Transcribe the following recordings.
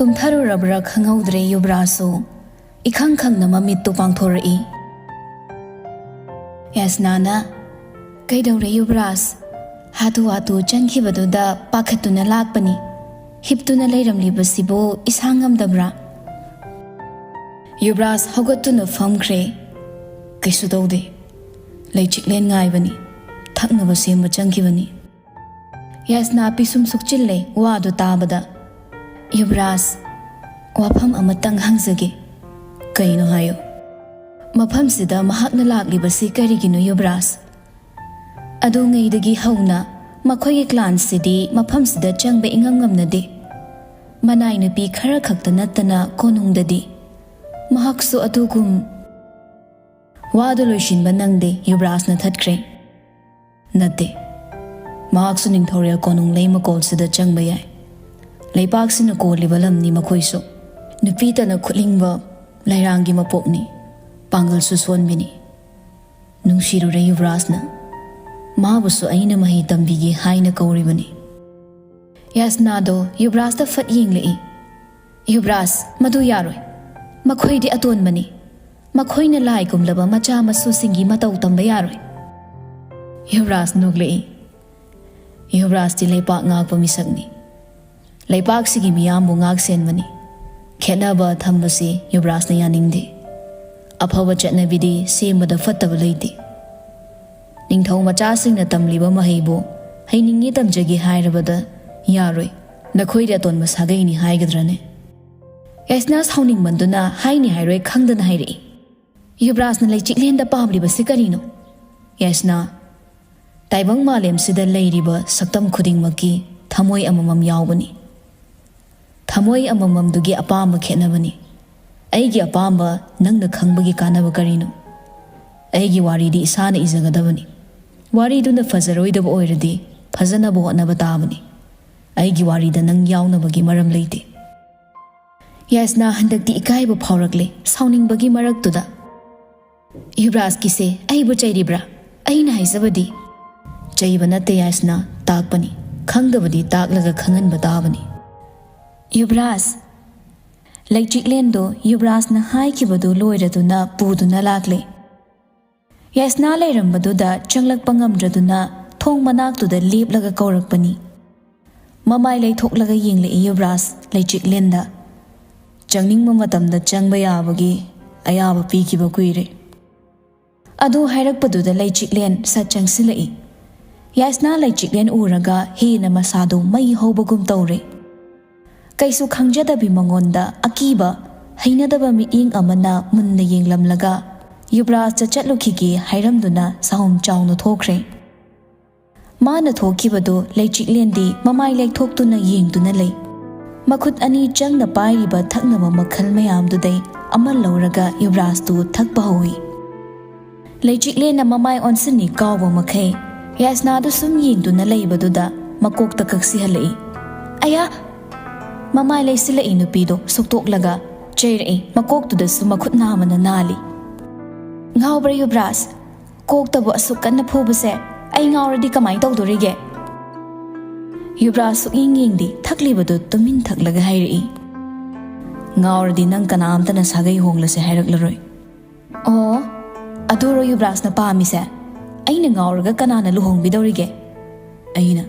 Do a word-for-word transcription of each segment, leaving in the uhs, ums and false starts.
ꯇꯨꯝꯊꯔꯨꯔꯕ꯭ꯔꯥ ꯈꯪꯍꯧꯗ꯭ꯔꯦ ꯌꯨꯕ꯭ꯔꯥꯖꯁꯨ꯫ ꯏꯈꯪ ꯈꯪꯅ ꯃꯃꯤꯠꯇꯨ ꯄꯥꯡꯊꯣꯔꯛꯏ꯫ ꯌꯥꯁꯅꯥꯅ, "ꯀꯩꯗꯧꯔꯦ ꯌꯨꯕ꯭ꯔꯥꯖ? ꯍꯥꯊꯨ ꯍꯥꯊꯨ ꯆꯪꯈꯤꯕꯗꯨꯗ ꯄꯥꯈꯠꯇꯨꯅ ꯂꯥꯛꯄꯅꯤ꯫ ꯍꯤꯞꯇꯨꯅ ꯂꯩꯔꯝꯂꯤꯕꯁꯤꯕꯨ ꯏꯁꯥ ꯉꯝꯗꯕ꯭ꯔꯥ?" ꯌꯨꯕ꯭ꯔꯥꯖ ꯍꯧꯒꯠꯇꯨꯅ ꯐꯝꯈ꯭ꯔꯦ꯫ "ꯀꯩꯁꯨ ꯇꯧꯗꯦ꯫ ꯂꯩꯆꯤꯛꯂꯦꯟ ꯉꯥꯏꯕꯅꯤ꯫ ꯊꯛꯅꯕ ꯁꯦꯝꯕ ꯆꯪꯈꯤꯕꯅꯤ꯫" ꯌꯥꯁꯅꯥ ꯄꯤꯁꯨꯝ ꯁꯨꯛꯆꯤꯜꯂꯦ ꯋꯥꯗꯨ ꯇꯥꯕꯗ꯫ "ꯌꯨꯕ꯭ꯔꯥꯖ, ꯋꯥꯐꯝ ꯑꯃꯇꯪ ꯍꯪꯖꯒꯦ꯫" "ꯀꯩꯅꯣ ꯍꯥꯏꯌꯨ꯫" "ꯃꯐꯝꯁꯤꯗ ꯃꯍꯥꯛꯅ ꯂꯥꯛꯂꯤꯕꯁꯤ ꯀꯔꯤꯒꯤꯅꯣ ꯌꯨꯕ꯭ꯔꯥꯖ? ꯑꯗꯨꯉꯩꯗꯒꯤ ꯍꯧꯅ ꯃꯈꯣꯏꯒꯤ ꯀ꯭ꯂꯥꯟꯁꯤꯗꯤ ꯃꯐꯝꯁꯤꯗ ꯆꯪꯕ ꯏꯉꯝ ꯉꯝꯅꯗꯦ꯫ ꯃꯅꯥꯏ ꯅꯨꯄꯤ ꯈꯔ ꯈꯛꯇ ꯅꯠꯇꯅ ꯀꯣꯅꯨꯡꯗꯗꯤ꯫ ꯃꯍꯥꯛꯁꯨ ꯑꯗꯨꯒꯨꯝ꯫" ꯋꯥꯗꯨ ꯂꯣꯏꯁꯤꯟꯕ ꯅꯪꯗꯦ, ꯌꯨꯕ꯭ꯔꯥꯖꯅ ꯊꯠꯈ꯭ꯔꯦ꯫ "ꯅꯠꯇꯦ꯫ ꯃꯍꯥꯛꯁꯨ ꯅꯤꯡꯊꯧꯔꯦꯜ ꯀꯣꯅꯨꯡ ꯂꯩꯃꯀꯣꯜꯁꯤꯗ ꯆꯪꯕ ꯌꯥꯏ꯫ ꯂꯩꯄꯥꯛꯁꯤꯅ ꯀꯣꯜꯂꯤꯕ ꯂꯝꯅꯤ ꯃꯈꯣꯏꯁꯨ꯫ ꯅꯨꯄꯤꯇꯅ ꯈꯨꯠꯂꯤꯡꯕ ꯂꯩꯔꯥꯡꯒꯤ ꯃꯄꯣꯛꯅꯤ꯫ ꯄꯥꯡꯒꯜꯁꯨ ꯁꯣꯟꯕꯤꯅꯤ꯫ ꯅꯨꯡꯁꯤꯔꯨꯔꯦ ꯌꯨꯕ꯭ꯔꯥꯖꯅ꯫ ꯃꯥꯕꯨꯁꯨ ꯑꯩꯅ ꯃꯍꯩ ꯇꯝꯕꯤꯒꯦ ꯍꯥꯏꯅ ꯀꯧꯔꯤꯕꯅꯤ꯫" ꯌꯥꯁꯅꯥꯗꯣ ꯌꯨꯕ꯭ꯔꯥꯖꯇ ꯐꯠ ꯌꯦꯡꯂꯛꯏ꯫ "ꯌꯨꯕ꯭ꯔꯥꯖ, ꯃꯗꯨ ꯌꯥꯔꯣꯏ꯫ ꯃꯈꯣꯏꯗꯤ ꯑꯇꯣꯟꯕꯅꯤ꯫ ꯃꯈꯣꯏꯅ ꯂꯥꯏꯒꯨꯝꯂꯕ ꯃꯆꯥ ꯃꯁꯨꯁꯤꯡꯒꯤ ꯃꯇꯧ ꯇꯝꯕ ꯌꯥꯔꯣꯏ꯫" ꯌꯨꯕ꯭ꯔꯥꯖ ꯅꯣꯛꯂꯛꯏ꯫ "ꯌꯨꯕ꯭ꯔꯥꯖꯇꯤ ꯂꯩꯄꯥꯛ ꯉꯥꯛꯄ ꯃꯤꯁꯛꯅꯤ꯫ ꯂꯩꯄꯥꯛꯁꯤꯒꯤ ꯃꯤꯌꯥꯝꯕꯨ ꯉꯥꯛ ꯁꯦꯟꯕꯅꯤ꯫ ꯈꯦꯠꯅꯕ ꯊꯝꯕꯁꯤ ꯌꯨꯕ꯭ꯔꯥꯖꯅ ꯌꯥꯅꯤꯡꯗꯦ꯫ ꯑꯐꯕ ꯆꯠꯅꯕꯤꯗꯤ ꯁꯦꯝꯕꯗ ꯐꯠꯇꯕ ꯂꯩꯇꯦ꯫ ꯅꯤꯡꯊꯧ ꯃꯆꯥꯁꯤꯡꯅ ꯇꯝꯂꯤꯕ ꯃꯍꯩꯕꯨ ꯍꯩꯅꯤꯡꯉꯤ ꯇꯝꯖꯒꯦ ꯍꯥꯏꯔꯕꯗ ꯌꯥꯔꯣꯏ꯫ ꯅꯈꯣꯏꯗꯤ ꯑꯇꯣꯟꯕ ꯁꯥꯒꯩꯅꯤ ꯍꯥꯏꯒꯗ꯭ꯔꯅꯦ?" ꯌꯥꯏꯁꯅꯥ ꯁꯥꯎꯅꯤꯡꯃꯟꯗꯨꯅ ꯍꯥꯏꯅꯤ ꯍꯥꯏꯔꯣꯏ ꯈꯪꯗꯅ ꯍꯥꯏꯔꯛꯏ꯫ "ꯌꯨꯕ꯭ꯔꯥꯖꯅ ꯂꯩꯆꯤꯛꯂꯦꯟꯗ ꯄꯥꯝꯂꯤꯕꯁꯤ ꯀꯔꯤꯅꯣ?" "ꯌꯥꯏꯁꯅꯥ, ꯇꯥꯏꯕꯪ ꯃꯥꯂꯦꯝꯁꯤꯗ ꯂꯩꯔꯤꯕ ꯁꯛꯇꯝ ꯈꯨꯗꯤꯡꯃꯛꯀꯤ ꯊꯃꯣꯏ ꯑꯃꯃꯝ ꯌꯥꯎꯕꯅꯤ꯫ ꯊꯃꯣꯏ ꯑꯃꯃꯝꯗꯨꯒꯤ ꯑꯄꯥꯝꯕ ꯈꯦꯠꯅꯕꯅꯤ꯫ ꯑꯩꯒꯤ ꯑꯄꯥꯝꯕ ꯅꯪꯅ ꯈꯪꯕꯒꯤ ꯀꯥꯟꯅꯕ ꯀꯔꯤꯅꯣ? ꯑꯩꯒꯤ ꯋꯥꯔꯤꯗꯤ ꯏꯁꯥꯅ ꯏꯖꯒꯗꯕꯅꯤ꯫ ꯋꯥꯔꯤꯗꯨꯅ ꯐꯖꯔꯣꯏꯗꯕ ꯑꯣꯏꯔꯗꯤ ꯐꯖꯅꯕ ꯍꯣꯠꯅꯕ ꯇꯥꯕꯅꯤ꯫ ꯑꯩꯒꯤ ꯋꯥꯔꯤꯗ ꯅꯪ ꯌꯥꯎꯅꯕꯒꯤ ꯃꯔꯝ ꯂꯩꯇꯦ꯫" ꯌꯥꯏꯁꯅꯥ ꯍꯟꯗꯛꯇꯤ ꯏꯀꯥꯏꯕ ꯐꯥꯎꯔꯛꯂꯦ, ꯁꯥꯎꯅꯤꯡꯕꯒꯤ ꯃꯔꯛꯇꯨꯗ꯫ "ꯌꯨꯕ꯭ꯔꯥꯖꯀꯤꯁꯦ ꯑꯩꯕꯨ ꯆꯩꯔꯤꯕ꯭ꯔꯥ? ꯑꯩꯅ ꯍꯥꯏꯖꯕꯗꯤ꯫" "ꯆꯩꯕ ꯅꯠꯇꯦ ꯌꯥꯏꯁꯅꯥ, ꯇꯥꯛꯄꯅꯤ꯫ ꯈꯪꯗꯕꯗꯤ ꯇꯥꯛꯂꯒ ꯈꯪꯍꯟꯕ ꯇꯥꯕꯅꯤ꯫" "ꯌꯨꯕ꯭ꯔꯥꯖ, ꯂꯩꯆꯤꯛꯂꯦꯟꯗꯨ ꯌꯨꯕꯔꯥꯖꯅ ꯍꯥꯏꯈꯤꯕꯗꯨ ꯂꯣꯏꯔꯗꯨꯅ ꯄꯨꯗꯨꯅ ꯂꯥꯛꯂꯦ꯫ ꯌꯥꯏꯁꯅꯥ ꯂꯩꯔꯝꯕꯗꯨꯗ ꯆꯪꯂꯛꯄ ꯉꯝꯗ꯭ꯔꯗꯨꯅ ꯊꯣꯡ ꯃꯅꯥꯛꯇꯨꯗ ꯂꯦꯞꯂꯒ ꯀꯧꯔꯛꯄꯅꯤ꯫ ꯃꯃꯥꯏ ꯂꯩꯊꯣꯛꯂꯒ ꯌꯦꯡꯂꯛꯏ ꯌꯨꯕꯔꯥꯖ ꯂꯩꯆꯤꯛꯂꯦꯟꯗ꯫ ꯆꯪꯅꯤꯡꯕ ꯃꯇꯝꯗ ꯆꯪꯕ ꯌꯥꯕꯒꯤ ꯑꯌꯥꯕ ꯄꯤꯈꯤꯕ ꯀꯨꯏꯔꯦ꯫ ꯑꯗꯨ ꯍꯥꯏꯔꯛꯄꯗꯨꯗ ꯂꯩꯆꯤꯛꯂꯦꯟ ꯁꯠ ꯆꯪꯁꯤꯜꯂꯛꯏ꯫ ꯌꯥꯏꯁꯅꯥ ꯂꯩꯆꯤꯛꯂꯦꯟ ꯎꯔꯒ ꯍꯦꯟꯅ ꯃꯁꯥꯗꯨ ꯃꯩ ꯍꯧꯕꯒꯨꯝ ꯇꯧꯔꯦ꯫ ꯀꯩꯁꯨ ꯈꯪꯖꯗꯕꯤ ꯃꯉꯣꯟꯗ ꯑꯀꯤꯕ, ꯍꯩꯅꯗꯕ ꯃꯤꯠꯌꯦꯡ ꯑꯃꯅ ꯃꯨꯟꯅ ꯌꯦꯡꯂꯝꯂꯒ ꯌꯨꯕꯔꯥꯖꯇ ꯆꯠꯂꯨꯈꯤꯒꯦ ꯍꯥꯏꯔꯝꯗꯨꯅ ꯁꯥꯍꯨꯝ ꯆꯥꯎꯅ ꯊꯣꯛꯈ꯭ꯔꯦ꯫ ꯃꯥꯅ ꯊꯣꯛꯈꯤꯕꯗꯨ ꯂꯩꯆꯤꯛꯂꯦꯟꯗꯤ ꯃꯃꯥꯏ ꯂꯦꯛꯊꯣꯛꯇꯨꯅ ꯌꯦꯡꯗꯨꯅ ꯂꯩ꯫ ꯃꯈꯨꯠ ꯑꯅꯤ ꯆꯪꯅ ꯄꯥꯏꯔꯤꯕ ꯊꯛꯅꯕ ꯃꯈꯜ ꯃꯌꯥꯝꯗꯨꯗꯩ ꯑꯃ ꯂꯧꯔꯒ ꯌꯨꯕꯔꯥꯖꯇꯨ ꯊꯛꯄ ꯍꯧꯏ꯫ ꯂꯩꯆꯤꯛꯂꯦꯟꯅ ꯃꯃꯥꯏ ꯑꯣꯟꯁꯤꯟꯅꯤ ꯀꯥꯎꯕ ꯃꯈꯩ ꯌꯥꯏꯁꯅꯥꯗꯨ ꯁꯨꯝ ꯌꯦꯡꯗꯨꯅ ꯂꯩꯕꯗꯨꯗ ꯃꯀꯣꯛꯇ ꯀꯛꯁꯤꯍꯜꯂꯛꯏ꯫ "ꯑꯌꯥ!" ꯃꯃꯥꯏ ꯂꯩꯁꯤꯜꯂꯛꯏ ꯅꯨꯄꯤꯗꯨ ꯁꯨꯛꯇꯣꯛꯂꯒ ꯆꯩꯔꯛꯏ, ꯃꯀꯣꯛꯇꯨꯗꯁꯨ ꯃꯈꯨꯠ ꯅꯥꯝꯃꯅ ꯅꯥꯜꯂꯤ꯫ "ꯉꯥꯎꯕ꯭ꯔꯥ ꯌꯨꯕꯔꯥꯖ? ꯀꯣꯛꯇꯕꯨ ꯑꯁꯨꯛ ꯀꯟꯅ ꯐꯨꯕꯁꯦ ꯑꯩ ꯉꯥꯎꯔꯗꯤ ꯀꯃꯥꯏ ꯇꯧꯗꯣꯔꯤꯒꯦ?" ꯌꯨꯕꯔꯥꯖ ꯁꯨꯛꯌꯦꯡ ꯌꯦꯡꯗꯦ, ꯊꯛꯂꯤꯕꯗꯨ ꯇꯨꯃꯤꯟ ꯊꯛꯂꯒ ꯍꯥꯏꯔꯛꯏ꯫ "ꯉꯥꯎꯔꯗꯤ ꯅꯪ ꯀꯅꯥꯝꯇꯅ ꯁꯥꯒꯩ ꯍꯣꯡꯂꯁꯦ ꯍꯥꯏꯔꯛꯂꯔꯣꯏ꯫" "ꯑꯣ, ꯑꯗꯨꯔꯣ ꯌꯨꯕꯔꯥꯖꯅ ꯄꯥꯝꯃꯤꯁꯦ? ꯑꯩꯅ ꯉꯥꯎꯔꯒ ꯀꯅꯥꯅ ꯂꯨꯍꯣꯡꯕꯤꯗꯧꯔꯤꯒꯦ?" "ꯑꯩꯅ꯫"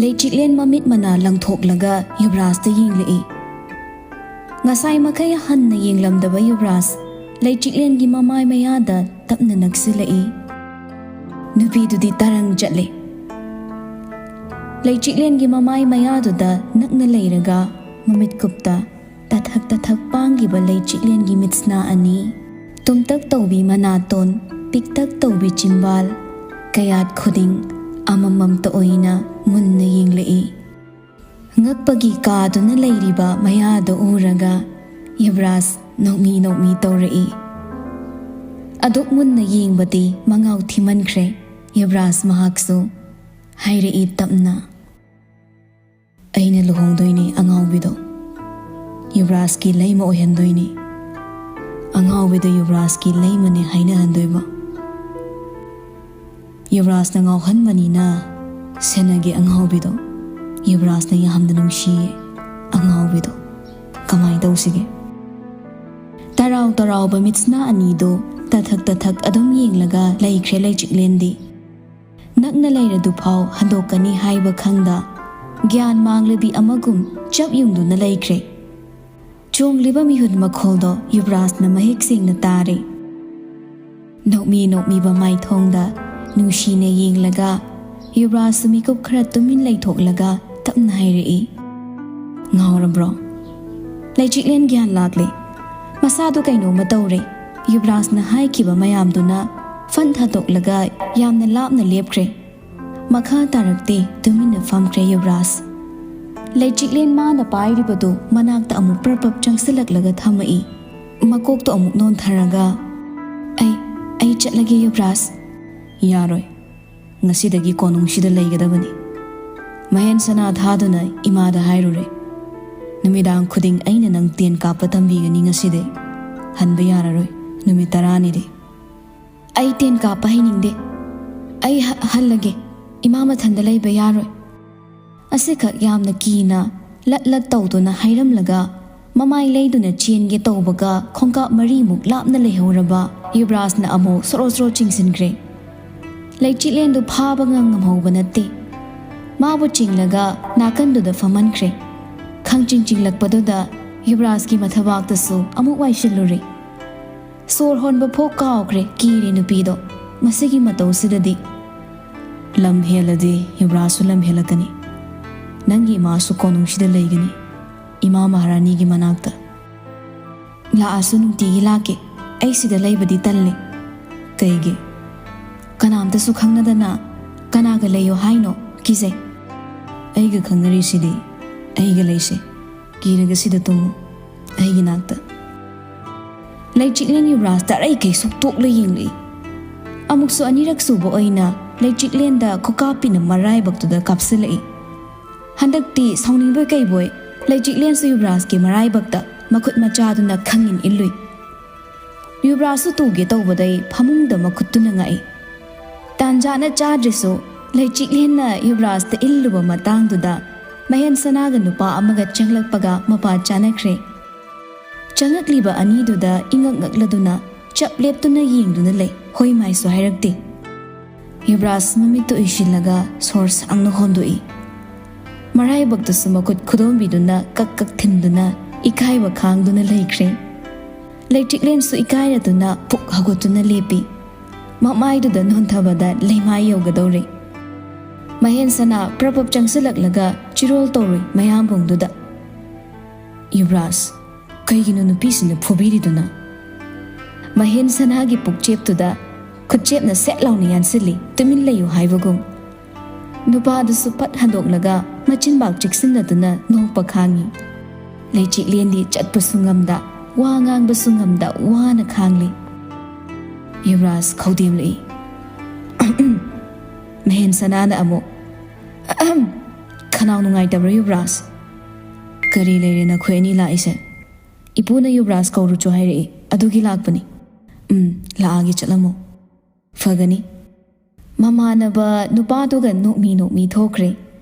ꯂꯩꯆꯤꯛꯂꯦꯟ ꯃꯃꯤꯠ ꯃꯅꯥ ꯂꯪꯊꯣꯛꯂꯒ ꯌꯨꯕꯔꯥꯖꯇ ꯌꯦꯡꯂꯛꯏ꯫ ꯉꯁꯥꯏ ꯃꯈꯩ ꯍꯟꯅ ꯌꯦꯡꯂꯝꯗꯕ ꯌꯨꯕꯔꯥꯖ ꯂꯩꯆꯤꯛꯂꯦꯟꯒꯤ ꯃꯃꯥꯏ ꯃꯌꯥꯗ ꯇꯞꯅ ꯅꯛꯁꯤꯜꯂꯛꯏ꯫ ꯅꯨꯄꯤꯗꯨꯗꯤ ꯇꯔꯪ ꯆꯠꯂꯦ꯫ ꯂꯩꯆꯤꯛꯂꯦꯟꯒꯤ ꯃꯃꯥꯏ ꯃꯌꯥꯗꯨꯗ ꯅꯛꯅ ꯂꯩꯔꯒ ꯃꯃꯤꯠ ꯀꯨꯞꯇ ꯇꯊꯛ ꯇꯊꯛ ꯄꯥꯡꯈꯤꯕ ꯂꯩꯆꯤꯛꯂꯦꯟꯒꯤ ꯃꯤꯠꯁꯅꯥ ꯑꯅꯤ, ꯇꯨꯝꯇꯛ ꯇꯧꯕꯤ ꯃꯅꯥꯇꯣꯟ, ꯄꯤꯛꯇꯛ ꯇꯧꯕꯤ ꯆꯤꯝꯕꯥꯜ, ꯀꯌꯥꯠ ꯈꯨꯗꯤꯡ ꯑꯃꯃꯝꯇ ꯑꯣꯏꯅ ꯃꯨꯟꯅ ꯌꯦꯡꯂꯛꯏ꯫ ꯉꯛꯄꯒꯤ ꯀꯥꯗꯨꯅ ꯂꯩꯔꯤꯕ ꯃꯌꯥꯗꯨ ꯎꯔꯒ ꯌꯨꯕꯔꯥꯖ ꯅꯣꯛꯃꯤ ꯅꯣꯛꯃꯤ ꯇꯧꯔꯛꯏ꯫ ꯑꯗꯨꯛ ꯃꯨꯟꯅ ꯌꯦꯡꯕꯗꯤ ꯃꯉꯥꯎ ꯊꯤꯃꯟꯈ꯭ꯔꯦ꯫ ꯌꯨꯕꯔꯥꯖ ꯃꯍꯥꯛꯁꯨ ꯍꯥꯏꯔꯛꯏ ꯇꯞꯅ, "ꯑꯩꯅ ꯂꯨꯍꯣꯡꯗꯣꯏꯅꯤ ꯑꯉꯥꯎꯕꯤꯗꯣ꯫ ꯌꯨꯕꯔꯥꯖꯀꯤ ꯂꯩꯃ ꯑꯣꯏꯍꯟꯗꯣꯏꯅꯤ꯫ ꯑꯉꯥꯎꯕꯤꯗꯣ ꯌꯨꯕꯔꯥꯖꯀꯤ ꯂꯩꯃꯅꯦ ꯍꯥꯏꯅꯍꯟꯗꯣꯏꯕ꯫ ꯌꯨꯕꯔꯥꯖꯅ ꯉꯥꯎꯍꯟꯕꯅꯤꯅ ꯁꯦꯟꯅꯒꯦ ꯑꯉꯥꯎꯕꯤꯗꯣ꯫ ꯌꯨꯕꯔꯥꯖꯅ ꯌꯥꯝꯅ ꯅꯨꯡꯁꯤꯌꯦ ꯑꯉꯥꯎꯕꯤ"꯫ ꯇꯧꯕꯤꯗꯣ ꯀꯃꯥꯏꯅ ꯇꯧꯁꯤꯒꯦ? ꯇꯔꯥꯎ ꯇꯔꯥꯎꯕ ꯃꯤꯠꯁꯅꯥ ꯑꯅꯤꯗꯨ ꯇꯊꯛ ꯇꯊꯛ ꯑꯗꯨꯝ ꯌꯦꯡꯂꯒ ꯂꯩꯈ꯭ꯔꯦ ꯂꯩꯆꯤꯛꯂꯦꯟꯗꯤ꯫ ꯅꯛꯅ ꯂꯩꯔꯗꯨꯐꯥꯎ ꯍꯟꯗꯣꯛꯀꯅꯤ ꯍꯥꯏꯕ ꯈꯪꯗ ꯒ꯭ꯌꯥꯟ ꯃꯥꯡꯂꯕꯤ ꯑꯃꯒꯨꯝ ꯆꯞ ꯌꯨꯡꯗꯨꯅ ꯂꯩꯈ꯭ꯔꯦ꯫ ꯆꯣꯡꯂꯤꯕ ꯃꯤꯍꯨꯠ ꯃꯈꯣꯜꯗꯣ ꯌꯨꯕꯔꯥꯖꯅ ꯃꯌꯦꯛ ꯁꯦꯡꯅ ꯇꯥꯔꯦ꯫ ꯅꯣꯛꯃꯤ ꯅꯣꯛꯃꯤꯕ ꯃꯥꯏꯊꯣꯡꯗ ꯅꯨꯡꯁꯤꯅ ꯌꯦꯡꯂꯒ ꯌꯨꯕꯔꯥꯖꯁꯨ ꯃꯤꯀꯨꯞ ꯈꯔ ꯇꯨꯃꯤꯟ ꯂꯩꯊꯣꯛꯂꯒ ꯇꯞꯅ ꯍꯥꯏꯔꯛꯏ, "ꯉꯥꯎꯔꯕ꯭ꯔꯣ?" ꯂꯩꯆꯤꯛꯂꯦꯟ ꯒ꯭ꯌꯥꯟ ꯂꯥꯛꯂꯦ꯫ ꯃꯁꯥꯗꯣ ꯀꯩꯅꯣꯝꯃ ꯇꯧꯔꯦ꯫ ꯌꯨꯕꯔꯥꯖꯅ ꯍꯥꯏꯈꯤꯕ ꯃꯌꯥꯝꯗꯨꯅ ꯐꯟ ꯊꯥꯗꯣꯛꯂꯒ ꯌꯥꯝꯅ ꯂꯥꯞꯅ ꯂꯦꯞꯈ꯭ꯔꯦ꯫ ꯃꯈꯥ ꯇꯥꯔꯛꯇꯦ, ꯇꯨꯃꯤꯟꯅ ꯐꯝꯈ꯭ꯔꯦ ꯌꯨꯕꯔꯥꯖ꯫ ꯂꯩꯆꯤꯛꯂꯦꯟ ꯃꯥꯅ ꯄꯥꯏꯔꯤꯕꯗꯨ ꯃꯅꯥꯛꯇ ꯑꯃꯨꯛ ꯄ꯭ꯔꯞ ꯄ꯭ꯔꯞ ꯆꯪꯁꯤꯜꯂꯛꯂꯒ ꯊꯝꯃꯛꯏ꯫ ꯃꯀꯣꯛꯇꯣ ꯑꯃꯨꯛ ꯅꯣꯟꯊꯔꯒ, "ꯑꯩ, ꯑꯩ ꯆꯠꯂꯒꯦ ꯌꯨꯕꯔꯥꯖ꯫" "ꯌꯥꯔꯣꯏ꯫ ꯉꯁꯤꯗꯒꯤ ꯀꯣꯅꯨꯡꯁꯤꯗ ꯂꯩꯒꯗꯕꯅꯤ꯫ ꯃꯍꯦꯟ ꯁꯅꯥ ꯊꯥꯗꯨꯅ ꯏꯃꯥꯗ ꯍꯥꯏꯔꯨꯔꯦ꯫ ꯅꯨꯃꯤꯗꯥꯡ ꯈꯨꯗꯤꯡ ꯑꯩꯅ ꯅꯪ ꯇꯦꯟ ꯀꯥꯞꯄ ꯇꯝꯕꯤꯒꯅꯤ ꯉꯁꯤꯗꯤ꯫ ꯍꯟꯕ ꯌꯥꯔꯔꯣꯏ꯫ ꯅꯨꯃꯤꯠ ꯇꯔꯥꯅꯤꯗꯤ꯫" "ꯑꯩ ꯇꯦꯟ ꯀꯥꯞꯄ ꯍꯩꯅꯤꯡꯗꯦ꯫ ꯑꯩ ꯍ-, ꯍꯜꯂꯒꯦ꯫ ꯏꯃꯥ ꯃꯊꯟꯗ ꯂꯩꯕ ꯌꯥꯔꯣꯏ꯫" ꯑꯁꯤꯈꯛ ꯌꯥꯝꯅ ꯀꯤꯅ ꯂꯠ ꯂꯠ ꯇꯧꯗꯨꯅ ꯍꯥꯏꯔꯝꯂꯒ ꯃꯃꯥꯏ ꯂꯩꯗꯨꯅ ꯆꯦꯟꯒꯦ ꯇꯧꯕꯒ ꯈꯣꯡꯀꯥꯞ ꯃꯔꯤꯃꯨꯛ ꯂꯥꯞꯅ ꯂꯩꯍꯧꯔꯕ ꯌꯨꯕꯔꯥꯖꯅ ꯑꯃꯨꯛ ꯁꯣꯔꯣ ꯁꯣꯔꯣ ꯆꯤꯡꯁꯤꯟꯈ꯭ꯔꯦ꯫ ꯂꯩꯆꯤꯠꯂꯦꯟꯗꯨ ꯐꯥꯕ ꯉꯝꯍꯧꯕ ꯅꯠꯇꯦ꯫ ꯃꯥꯕꯨ ꯆꯤꯡꯂꯒ ꯅꯥꯀꯟꯗꯨꯗ ꯐꯝꯍꯟꯈ꯭ꯔꯦ꯫ ꯈꯪꯆꯤꯡ ꯆꯤꯡꯂꯛꯄꯗꯨꯗ ꯌꯨꯕꯔꯥꯖꯀꯤ ꯃꯊꯕꯥꯛꯇꯁꯨ ꯑꯃꯨꯛ ꯋꯥꯏꯁꯤꯜꯂꯨꯔꯦ꯫ ꯁꯣꯔ ꯍꯣꯟꯕ ꯐꯥꯎ ꯀꯥꯎꯈ꯭ꯔꯦ, ꯀꯤꯔꯦ ꯅꯨꯄꯤꯗꯣ꯫ ꯃꯁꯤꯒꯤ ꯃꯇꯧꯁꯤꯗꯗꯤ꯫ "ꯂꯝ ꯍꯦꯜꯂꯗꯤ ꯌꯨꯕꯔꯥꯖꯁꯨ ꯂꯝ ꯍꯦꯜꯂꯛꯀꯅꯤ꯫ ꯅꯪꯒꯤ ꯏꯃꯥꯁꯨ ꯀꯣꯅꯨꯡꯁꯤꯗ ꯂꯩꯒꯅꯤ, ꯏꯃꯥ ꯃꯍꯥꯔꯥꯅꯤꯒꯤ ꯃꯅꯥꯛꯇ꯫" "ꯂꯥꯛꯑꯁꯨ ꯅꯨꯡꯇꯤꯒꯤ ꯂꯥꯛꯀꯦ꯫ ꯑꯩ ꯁꯤꯗ ꯂꯩꯕꯗꯤ ꯇꯜꯂꯦ꯫" "ꯀꯩꯒꯤ?" "ꯀꯅꯥꯝꯇꯁꯨ ꯈꯪꯅꯗꯅ ꯀꯅꯥꯒ ꯂꯩꯌꯣ ꯍꯥꯏꯅꯣ? ꯀꯤꯖꯩ꯫" "ꯑꯩꯒ ꯈꯪꯅꯔꯤꯁꯤꯗꯤ꯫ ꯑꯩꯒ ꯂꯩꯁꯦ꯫ ꯀꯤꯔꯒ ꯁꯤꯗ ꯇꯨꯝꯃꯨ, ꯑꯩꯒꯤ ꯅꯥꯛꯇ꯫" ꯂꯩꯆꯤꯛꯂꯦꯟ ꯌꯨꯕꯔꯥꯖꯇ ꯑꯔꯩꯈꯩ ꯁꯨꯛꯇꯣꯛꯂ ꯌꯦꯡꯂꯛꯏ꯫ ꯑꯃꯨꯛꯁꯨ ꯑꯅꯤꯔꯛ ꯁꯨꯕ ꯑꯣꯏꯅ ꯂꯩꯆꯤꯛꯂꯦꯟꯗ ꯈꯨꯀꯥꯞꯄꯤꯅ ꯃꯔꯥꯏꯕꯛꯇꯨꯗ ꯀꯥꯞꯁꯤꯜꯂꯛꯏ꯫ ꯍꯟꯗꯛꯇꯤ ꯁꯥꯎꯅꯤꯡꯕꯣꯏ ꯀꯩꯕꯣꯏ ꯂꯩꯆꯤꯛꯂꯦꯟꯁꯨ ꯌꯨꯕꯔꯥꯖꯀꯤ ꯃꯔꯥꯏꯕꯛꯇ ꯃꯈꯨꯠ ꯃꯆꯥꯗꯨꯅ ꯈꯪꯏꯟ ꯏꯜꯂꯨꯏ꯫ ꯌꯨꯕꯔꯥꯖꯁꯨ ꯇꯨꯒꯦ ꯇꯧꯕꯗꯩ ꯐꯃꯨꯡꯗ ꯃꯈꯨꯠꯇꯨꯅ ꯉꯛꯏ꯫ ꯇꯥꯟꯖꯥꯅ ꯆꯥꯗ꯭ꯔꯁꯨ ꯂꯩꯆꯤꯛꯂꯦꯟꯅ ꯌꯨꯕꯔꯥꯖꯇ ꯏꯜꯂꯨꯕ ꯃꯇꯥꯡꯗꯨꯗ ꯃꯍꯦꯟ ꯁꯅꯥꯒ ꯅꯨꯄꯥ ꯑꯃꯒ ꯆꯪꯂꯛꯄꯒ ꯃꯄꯥ ꯆꯥꯅꯈ꯭ꯔꯦ꯫ ꯆꯪꯂꯛꯂꯤꯕ ꯑꯅꯤꯗꯨꯗ ꯏꯉꯛ ꯉꯛꯂꯗꯨꯅ ꯆꯞ ꯂꯦꯞꯇꯨꯅ ꯌꯦꯡꯗꯨꯅ ꯂꯩ, ꯍꯣꯏ ꯃꯥꯏꯁꯨ ꯍꯥꯏꯔꯛꯇꯦ꯫ ꯌꯨꯕ꯭ꯔꯥꯖ ꯃꯃꯤꯠꯇꯨ ꯎꯏꯁꯤꯜꯂꯒ ꯁꯣꯔ ꯁꯥꯡꯅ ꯍꯣꯟꯗꯣꯛꯏ꯫ ꯃꯔꯥꯏꯕꯛꯇꯁꯨ ꯃꯈꯨꯠ ꯈꯨꯗꯣꯝꯕꯤꯗꯨꯅ ꯀꯛ ꯀꯛ ꯊꯤꯟꯗꯨꯅ ꯏꯀꯥꯏꯕ ꯈꯥꯡꯗꯨꯅ ꯂꯩꯈ꯭ꯔꯦ꯫ ꯂꯩꯆꯤꯛꯂꯦꯟꯁꯨ ꯏꯀꯥꯏꯔꯗꯨꯅ ꯄꯨꯛ ꯍꯧꯒꯠꯇꯨꯅ ꯂꯦꯞꯄꯤ꯫ ꯃꯃꯥꯏꯗꯨꯗ ꯅꯣꯟꯊꯕꯗ ꯂꯩꯃꯥꯏ ꯌꯧꯒꯗꯧꯔꯦ꯫ ꯃꯍꯦꯟ ꯁꯅꯥ ꯄ꯭ꯔꯞ ꯄ꯭ꯔꯞ ꯆꯪꯁꯤꯜꯂꯛꯂꯒ ꯆꯤꯔꯣꯜ ꯇꯧꯔꯨꯏ ꯃꯌꯥꯝꯕꯨꯡꯗꯨꯗ꯫ "ꯌꯨꯕ꯭ꯔꯥꯖ, ꯀꯩꯒꯤꯅꯣ ꯅꯨꯄꯤꯁꯤꯡꯅ ꯐꯨꯕꯤꯔꯤꯗꯨꯅ?" ꯃꯍꯦꯟ ꯁꯅꯥꯒꯤ ꯄꯨꯛꯆꯦꯞꯇꯨꯗ ꯈꯨꯠꯆꯦꯞꯅ ꯁꯦꯠ ꯂꯥꯎꯅ ꯌꯥꯟꯁꯤꯜꯂꯤ, ꯇꯨꯃꯤꯟ ꯂꯩꯌꯨ ꯍꯥꯏꯕꯒꯨꯝ꯫ ꯅꯨꯄꯥꯗꯨꯁꯨ ꯄꯠ ꯍꯟꯗꯣꯛꯂꯒ ꯃꯆꯤꯟꯕꯥꯛ ꯆꯤꯛꯁꯤꯟꯅꯗꯨꯅ ꯅꯣꯛꯄ ꯈꯥꯡꯉꯤ꯫ ꯂꯩꯆꯤꯛꯂꯦꯟꯗꯤ ꯆꯠꯄꯁꯨ ꯉꯝꯗ, ꯋꯥ ꯉꯥꯡꯕꯁꯨ ꯉꯝꯗ ꯋꯥꯅ ꯈꯥꯡꯂꯤ꯫ ꯌꯨꯕ꯭ꯔꯥꯖ ꯈꯧꯗꯦꯝꯂꯛꯏ꯫ ꯃꯍꯦꯟ ꯁꯅꯥꯅ ꯑꯃꯨꯛ, "ꯑꯍꯝ, ꯈꯅꯥꯎ ꯅꯨꯡꯉꯥꯏꯇꯕ꯭ꯔꯥ ꯌꯨꯕ꯭ꯔꯥꯖ?" "ꯀꯔꯤ ꯂꯩꯔꯦ ꯅꯈꯣꯏ ꯑꯅꯤ ꯂꯥꯛꯏꯁꯦ?" "ꯏꯄꯨꯅ ꯌꯨꯕ꯭ꯔꯥꯖ ꯀꯧꯔꯨꯆꯣ ꯍꯥꯏꯔꯛꯏ, ꯑꯗꯨꯒꯤ ꯂꯥꯛꯄꯅꯤ꯫" "ꯎꯝ, ꯂꯥꯛꯑꯒꯦ, ꯆꯠꯂꯝꯃꯣ꯫" "ꯐꯒꯅꯤ꯫" ꯃꯃꯥꯟꯅꯕ ꯅꯨꯄꯥꯗꯨꯒ ꯅꯣꯛꯃꯤ ꯅꯣꯛꯃꯤ ꯊꯣꯛꯈ꯭ꯔꯦ꯫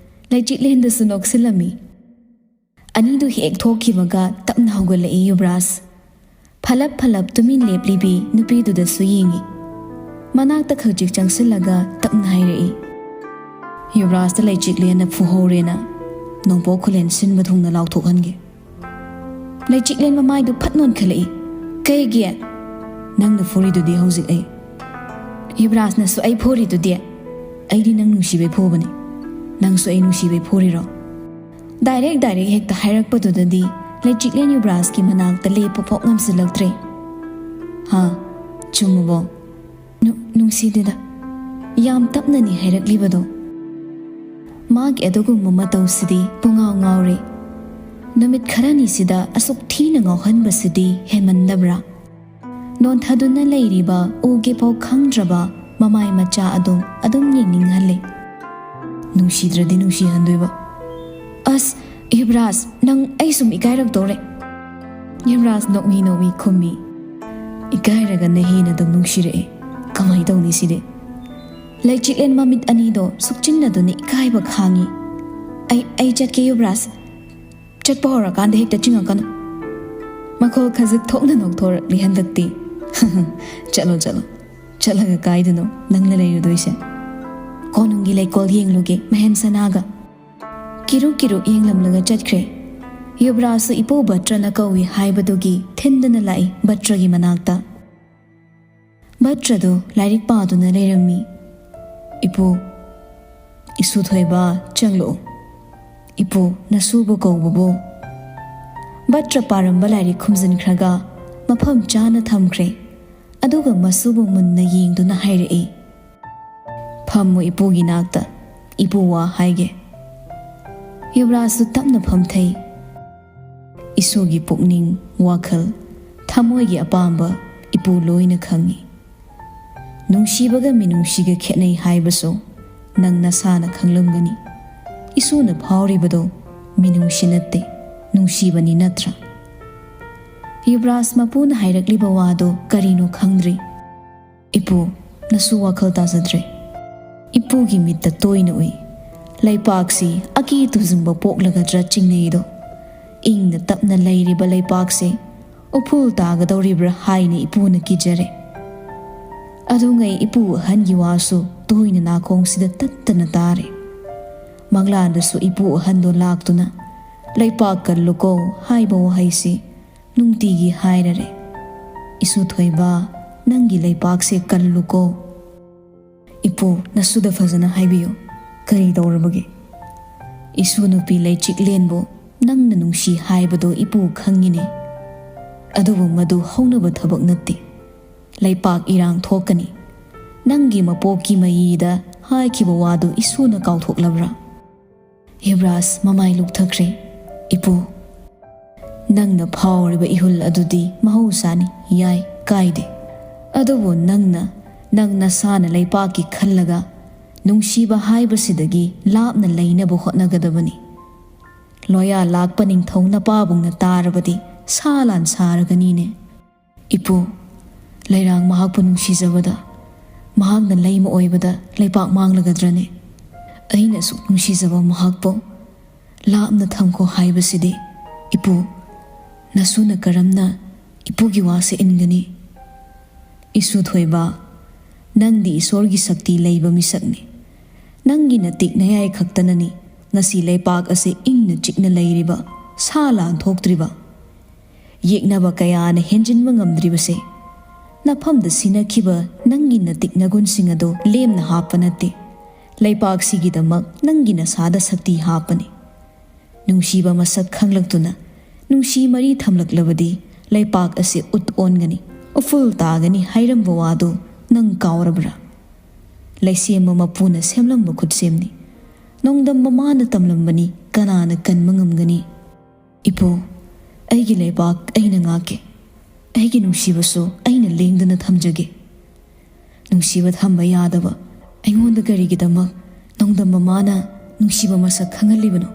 ꯂꯩꯆꯤꯛꯂꯦꯟꯗꯨꯁꯨ ꯅꯣꯛꯁꯤꯜꯂꯝꯃꯤ꯫ ꯑꯅꯤꯗꯨ ꯍꯦꯛ ꯊꯣꯛꯈꯤꯕꯒ ꯇꯞꯅ ꯍꯧꯒꯠꯂꯛꯏ ꯌꯨꯕ꯭ꯔꯥꯖ꯫ ꯐꯂꯞ ꯐꯂꯞ ꯇꯨꯃꯤꯟ ꯂꯦꯞꯂꯤꯕꯤ ꯅꯨꯄꯤꯗꯨꯗꯁꯨ ꯌꯦꯡꯉꯤ꯫ ꯃꯅꯥꯛꯇ ꯈꯖꯤꯛ ꯆꯪꯁꯤꯜꯂꯒ ꯇꯞꯅ ꯍꯥꯏꯔꯛꯏ, "ꯌꯨꯕ꯭ꯔꯥꯖꯇ ꯂꯩꯆꯤꯛꯂꯦꯟꯅ ꯐꯨꯍꯧꯔꯦꯅ ꯅꯣꯡꯄꯣꯛ ꯈꯨꯂꯦꯟ ꯁꯤꯟꯕ ꯊꯨꯡꯅ ꯂꯥꯎꯊꯣꯛꯍꯟꯒꯦ꯫" ꯂꯩꯆꯤꯛꯂꯦꯟ ꯃꯃꯥꯏꯗꯨ ꯐꯠ ꯅꯣꯟꯈꯠꯂꯛꯏ꯫ "ꯀꯩꯒꯤ?" "ꯅꯪꯅ ꯐꯨꯔꯤꯗꯨꯗꯤ ꯍꯧꯖꯤꯛ ꯑꯩ꯫" "ꯌꯨꯕ꯭ꯔꯥꯖꯅꯁꯨ ꯑꯩ ꯐꯨꯔꯤꯗꯨꯗꯤ?" "ꯑꯩꯗꯤ ꯅꯪ ꯅꯨꯡꯁꯤꯕꯩ ꯐꯨꯕꯅꯤ꯫ ꯅꯪꯁꯨ ꯑꯩ ꯅꯨꯡꯁꯤꯕꯩ ꯐꯨꯔꯤꯔꯣ?" ꯗꯥꯏꯔꯦꯛ ꯗꯥꯏꯔꯦꯛ ꯍꯦꯛꯇ ꯍꯥꯏꯔꯛꯄꯗꯨꯗꯗꯤ ꯂꯩꯆꯤꯛꯂꯦꯟ ꯌꯨꯕ꯭ꯔꯥꯖꯀꯤ ꯃꯅꯥꯛꯇ ꯂꯦꯞꯄ ꯐꯥꯎ ꯉꯝꯁꯤꯜꯂꯛꯇ꯭ꯔꯦ꯫ "ꯍꯥ? ꯆꯨꯝꯃꯕꯣ?" "ꯅꯨ-, ꯅꯨꯡꯁꯤꯗꯦꯗ꯫ ꯌꯥꯝ ꯇꯞꯅꯅꯤ ꯍꯥꯏꯔꯛꯂꯤꯕꯗꯣ꯫" ꯃꯥꯒꯤ ꯑꯗꯨꯒꯨꯝꯕ ꯃꯇꯧꯁꯤꯗꯤ ꯄꯨꯡꯉꯥꯎ ꯉꯥꯎꯔꯦ꯫ ꯅꯨꯃꯤꯠ ꯈꯔꯅꯤꯁꯤꯗ ꯑꯁꯨꯛ ꯊꯤꯅ ꯉꯥꯎꯍꯟꯕꯁꯤꯗꯤ ꯍꯦꯟꯃꯟꯗꯕ꯭ꯔꯥ? ꯅꯣꯟꯊꯗꯨꯅ ꯂꯩꯔꯤꯕ ꯎꯒꯦꯐꯥꯎ ꯈꯪꯗ꯭ꯔꯕ ꯃꯃꯥꯏ ꯃꯆꯥ ꯑꯗꯣ ꯑꯗꯨꯝ ꯌꯦꯡꯅꯤꯡꯍꯜꯂꯦ꯫ ꯅꯨꯡꯁꯤꯗ꯭ꯔꯗꯤ ꯅꯨꯡꯁꯤꯍꯟꯗꯣꯏꯕ꯫ "ꯑꯁ, ꯌꯨꯕ꯭ꯔꯥꯖ, ꯅꯪ ꯑꯩ ꯁꯨꯝ ꯏꯀꯥꯏꯔꯛꯇꯧꯔꯦ꯫" ꯌꯨꯕ꯭ꯔꯥꯖ ꯅꯣꯛꯃꯤ ꯅꯣꯛꯃꯤ ꯈꯨꯝꯃꯤ꯫ "ꯏꯀꯥꯏꯔꯒꯅ ꯍꯦꯟꯅ ꯑꯗꯨꯝ ꯅꯨꯡꯁꯤꯔꯛꯑꯦ꯫ ꯀꯃꯥꯏ ꯇꯧꯅꯤ ꯁꯤꯗꯤ?" ꯂꯩꯆꯤꯛꯂꯦꯟ ꯃꯃꯤꯠ ꯑꯅꯤꯗꯣ ꯁꯨꯛꯆꯤꯟꯅꯗꯨꯅ ꯏꯀꯥꯏꯕ ꯈꯥꯡꯉꯤ꯫ ꯑꯩ ꯑꯩ ꯆꯠꯀꯦ ꯌꯨꯕ꯭ꯔꯥꯖ꯫ ꯆꯠꯄ ꯍꯧꯔꯀꯥꯟꯗ ꯍꯦꯛꯇ ꯆꯤꯡꯉꯛꯀꯅꯨ꯫ ꯃꯈꯣꯜ ꯈꯖꯤꯛ ꯊꯣꯛꯅ ꯅꯣꯛꯊꯣꯔꯛꯂꯤ ꯍꯟꯗꯛꯇꯤ꯫ ꯆꯠꯂꯣ ꯆꯠꯂꯣ꯫ ꯆꯠꯂꯒ ꯀꯥꯏꯗꯅꯣ ꯅꯪꯅ ꯂꯩꯔꯨꯗꯣꯏꯁꯦ? ꯀꯣꯅꯨꯡꯒꯤ ꯂꯩꯀꯣꯜ ꯌꯦꯡꯂꯨꯒꯦ ꯃꯍꯦꯟ ꯁꯅꯥꯒ꯫ ꯀꯤꯔꯨ ꯀꯤꯔꯨ ꯌꯦꯡꯂꯝꯂꯒ ꯆꯠꯈ꯭ꯔꯦ꯫ ꯌꯨꯕ꯭ꯔꯥꯖꯁꯨ ꯏꯄꯨ ꯚꯠꯇ꯭ꯔꯅ ꯀꯧꯏ ꯍꯥꯏꯕꯗꯨꯒꯤ ꯊꯤꯟꯗꯨꯅ ꯂꯥꯛꯏ ꯚꯠꯇ꯭ꯔꯒꯤ ꯃꯅꯥꯛꯇ꯫ ꯚꯠꯇ꯭ꯔꯗꯨ ꯂꯥꯏꯔꯤꯛ ꯄꯥꯗꯨꯅ ꯂꯩꯔꯝꯃꯤ꯫ "ꯏꯄꯨ, ꯏꯁꯨ ꯊꯣꯏꯕ, ꯆꯪꯂꯛꯎ꯫ ꯏꯄꯨ, ꯅꯁꯨꯕꯨ ꯀꯧꯕꯕꯨ꯫" ꯚꯠꯇ꯭ꯔ ꯄꯥꯔꯝꯕ ꯂꯥꯏꯔꯤꯛ ꯈꯨꯝꯖꯤꯟꯈ꯭ꯔꯒ ꯃꯐꯝ ꯆꯥꯅ ꯊꯝꯈ꯭ꯔꯦ꯫ ꯑꯗꯨꯒ ꯃꯁꯨꯕꯨ ꯃꯨꯟꯅ ꯌꯦꯡꯗꯨꯅ ꯍꯥꯏꯔꯛꯏ, "ꯐꯝꯃꯨ ꯏꯄꯨꯒꯤ ꯅꯥꯛꯇ, ꯏꯄꯨ ꯋꯥ ꯍꯥꯏꯒꯦ꯫" ꯌꯨꯕ꯭ꯔꯥꯖꯁꯨ ꯇꯞꯅ ꯐꯝꯊꯩ꯫ ꯏꯁꯨꯒꯤ ꯄꯨꯛꯅꯤꯡ, ꯋꯥꯈꯜ, ꯊꯃꯣꯏꯒꯤ ꯑꯄꯥꯝꯕ ꯏꯄꯨ ꯂꯣꯏꯅ ꯈꯪꯏ꯫ ꯅꯨꯡꯁꯤꯕꯒ ꯃꯤꯅꯨꯡꯁꯤꯒ ꯈꯦꯠꯅꯩ ꯍꯥꯏꯕꯁꯨ ꯅꯪ ꯅꯁꯥꯅ ꯈꯪꯂꯝꯒꯅꯤ꯫ ꯏꯁꯨꯅ ꯐꯥꯎꯔꯤꯕꯗꯣ ꯃꯤꯅꯨꯡꯁꯤ ꯅꯠꯇꯦ, ꯅꯨꯡꯁꯤꯕꯅꯤ ꯅꯠꯇ꯭ꯔꯥ? ꯌꯨꯕ꯭ꯔꯥꯖ ꯃꯄꯨꯅ ꯍꯥꯏꯔꯛꯂꯤꯕ ꯋꯥꯗꯣ ꯀꯔꯤꯅꯣ ꯈꯪꯗ꯭ꯔꯤ꯫ "ꯏꯄꯨ, ꯅꯁꯨ ꯋꯥꯈꯜ ꯇꯥꯖꯗ꯭ꯔꯦ꯫" ꯏꯄꯨꯒꯤ ꯃꯤꯠꯇ ꯇꯣꯏꯅ ꯎꯏ꯫ ꯂꯩꯄꯥꯛꯁꯤ ꯑꯀꯤ ꯇꯨꯖꯨꯡꯕ ꯄꯣꯛꯂꯒꯗ꯭ꯔꯥ ꯆꯤꯡꯅꯩꯗꯣ꯫ ꯏꯪꯅ ꯇꯞꯅ ꯂꯩꯔꯤꯕ ꯂꯩꯄꯥꯛꯁꯤ ꯎꯐꯨꯜ ꯇꯥꯒꯗꯧꯔꯤꯕ꯭ꯔꯥ ꯍꯥꯏꯅ ꯏꯄꯨꯅ ꯀꯤꯖꯔꯦ꯫ ꯑꯗꯨꯉꯩ ꯏꯄꯨ ꯑꯍꯟꯒꯤ ꯋꯥꯁꯨ ꯇꯣꯏꯅ ꯅꯥꯀꯣꯡꯁꯤꯗ ꯇꯠꯇꯅ ꯇꯥꯔꯦ꯫ ꯃꯪꯂꯥꯟꯗꯁꯨ ꯏꯄꯨ ꯑꯍꯟꯗꯣ ꯂꯥꯛꯇꯨꯅ "ꯂꯩꯄꯥꯛ ꯀꯜꯂꯨꯀꯣ" ꯍꯥꯏꯕ ꯋꯥꯍꯩꯁꯤ ꯅꯨꯡꯇꯤꯒꯤ ꯍꯥꯏꯔꯔꯦ꯫ "ꯏꯁꯨ ꯊꯣꯏꯕ, ꯅꯪꯒꯤ ꯂꯩꯄꯥꯛꯁꯦ ꯀꯜꯂꯨꯀꯣ꯫" "ꯏꯄꯨ, ꯅꯁꯨꯗ ꯐꯖꯅ ꯍꯥꯏꯕꯤꯌꯨ꯫ ꯀꯔꯤ ꯇꯧꯔꯕꯒꯦ?" "ꯏꯁꯨ ꯅꯨꯄꯤ ꯂꯩꯆꯤꯛꯂꯦꯟꯕꯨ ꯅꯪꯅ ꯅꯨꯡꯁꯤ ꯍꯥꯏꯕꯗꯣ ꯏꯄꯨ ꯈꯪꯉꯤꯅꯦ꯫ ꯑꯗꯨꯕꯨ ꯃꯗꯨ ꯍꯧꯅꯕ ꯊꯕꯛ ꯅꯠꯇꯦ꯫ ꯂꯩꯄꯥꯛ ꯏꯔꯥꯡ ꯊꯣꯛꯀꯅꯤ꯫ ꯅꯪꯒꯤ ꯃꯄꯣꯛꯀꯤ ꯃꯌꯤꯗ ꯍꯥꯏꯈꯤꯕ ꯋꯥꯗꯨ ꯏꯁꯨꯅ ꯀꯥꯎꯊꯣꯛꯂꯕ꯭ꯔꯥ?" ꯌꯨꯕ꯭ꯔꯥꯖ ꯃꯃꯥꯏ ꯂꯨꯞꯊꯈ꯭ꯔꯦ꯫ "ꯏꯄꯨ, ꯅꯪꯅ ꯐꯥꯎꯔꯤꯕ ꯏꯍꯨꯜ ꯑꯗꯨꯗꯤ ꯃꯍꯧꯁꯥꯅꯤ, ꯌꯥꯏ, ꯀꯥꯏꯗꯦ꯫ ꯑꯗꯨꯕꯨ ꯅꯪꯅ, ꯅꯪ ꯅꯁꯥꯅ ꯂꯩꯄꯥꯛꯀꯤ ꯈꯜꯂꯒ ꯅꯨꯡꯁꯤꯕ ꯍꯥꯏꯕꯁꯤꯗꯒꯤ ꯂꯥꯞꯅ ꯂꯩꯅꯕ ꯍꯣꯠꯅꯒꯗꯕꯅꯤ꯫ ꯂꯣꯌꯥ ꯂꯥꯛꯄ ꯅꯤꯡꯊꯧ ꯅꯄꯥꯕꯨꯡꯅ ꯇꯥꯔꯕꯗꯤ ꯁꯥ ꯂꯥꯟ ꯁꯥꯔꯒꯅꯤꯅꯦ꯫" "ꯏꯄꯨ, ꯂꯩꯔꯥꯡ ꯃꯍꯥꯛꯄꯨ ꯅꯨꯡꯁꯤꯖꯕꯗ, ꯃꯍꯥꯛꯅ ꯂꯩꯃ ꯑꯣꯏꯕꯗ ꯂꯩꯄꯥꯛ ꯃꯥꯡꯂꯒꯗ꯭ꯔꯅꯦ? ꯑꯩꯅ ꯑꯁꯨꯛ ꯅꯨꯡꯁꯤꯖꯕ ꯃꯍꯥꯛꯄꯨ ꯂꯥꯞꯅ ꯊꯝꯈꯣ ꯍꯥꯏꯕꯁꯤꯗꯤ꯫ ꯏꯄꯨ, ꯅꯁꯨꯅ ꯀꯔꯝꯅ ꯏꯄꯨꯒꯤ ꯋꯥꯁꯦ ꯏꯟꯒꯅꯤ? ꯏꯁꯨ ꯊꯣꯏꯕ, ꯅꯪꯗꯤ ꯏꯁꯣꯔꯒꯤ ꯁꯛꯇꯤ ꯂꯩꯕ ꯃꯤꯁꯛꯅꯤ꯫ ꯅꯪꯒꯤ ꯅꯇꯤꯛ ꯅꯌꯥꯏ ꯈꯛꯇꯅꯅꯤ ꯉꯁꯤ ꯂꯩꯄꯥꯛ ꯑꯁꯤ ꯏꯪꯅ ꯆꯤꯛꯅ ꯂꯩꯔꯤꯕ, ꯁꯥ ꯂꯥꯟ ꯊꯣꯛꯇ꯭ꯔꯤꯕ꯫ ꯌꯦꯛꯅꯕ ꯀꯌꯥꯅ ꯍꯦꯟꯖꯤꯟꯕ ꯉꯝꯗ꯭ꯔꯤꯕꯁꯦ꯫ ꯅꯐꯝꯗ ꯁꯤꯟꯅꯈꯤꯕ ꯅꯪꯒꯤ ꯅꯇꯤꯛ ꯅꯒꯨꯟꯁꯤꯡ ꯑꯗꯨ ꯂꯦꯝꯅ ꯍꯥꯞꯄ ꯅꯠꯇꯦ꯫ ꯂꯩꯄꯥꯛꯁꯤꯒꯤꯗꯃꯛ ꯅꯪꯒꯤ ꯅꯁꯥꯗ ꯁꯛꯇꯤ ꯍꯥꯞꯄꯅꯤ꯫ ꯅꯨꯡꯁꯤꯕ ꯃꯁꯛ ꯈꯪꯂꯛꯇꯨꯅ ꯅꯨꯡꯁꯤ ꯃꯔꯤ ꯊꯝꯂꯛꯂꯕꯗꯤ ꯂꯩꯄꯥꯛ ꯑꯁꯤ ꯎꯠ ꯑꯣꯟꯒꯅꯤ, ꯎꯐꯨꯜ ꯇꯥꯒꯅꯤ ꯍꯥꯏꯔꯝꯕ ꯋꯥꯗꯨ ꯅꯪ ꯀꯥꯎꯔꯕ꯭ꯔꯥ? ꯂꯩꯁꯦꯝꯕ ꯃꯄꯨꯅ ꯁꯦꯝꯂꯝꯕ ꯈꯨꯠꯁꯦꯝꯅꯤ꯫ ꯅꯣꯡꯗꯝꯕ ꯃꯥꯅ ꯇꯝꯂꯝꯕꯅꯤ, ꯀꯅꯥꯅ ꯀꯟꯕ ꯉꯝꯒꯅꯤ? ꯏꯄꯨ, ꯑꯩꯒꯤ ꯂꯩꯕꯥꯛ ꯑꯩꯅ ꯉꯥꯛꯀꯦ꯫ ꯑꯩꯒꯤ ꯅꯨꯡꯁꯤꯕꯁꯨ ꯑꯩꯅ ꯂꯦꯡꯗꯅ ꯊꯝꯖꯒꯦ꯫ ꯅꯨꯡꯁꯤꯕ ꯊꯝꯕ ꯌꯥꯗꯕ ꯑꯩꯉꯣꯟꯗ ꯀꯔꯤꯒꯤꯗꯃꯛ ꯅꯣꯡꯗꯝꯕ ꯃꯥꯅ ꯅꯨꯡꯁꯤꯕ ꯃꯁꯛ ꯈꯪꯍꯜꯂꯤꯕꯅꯣ?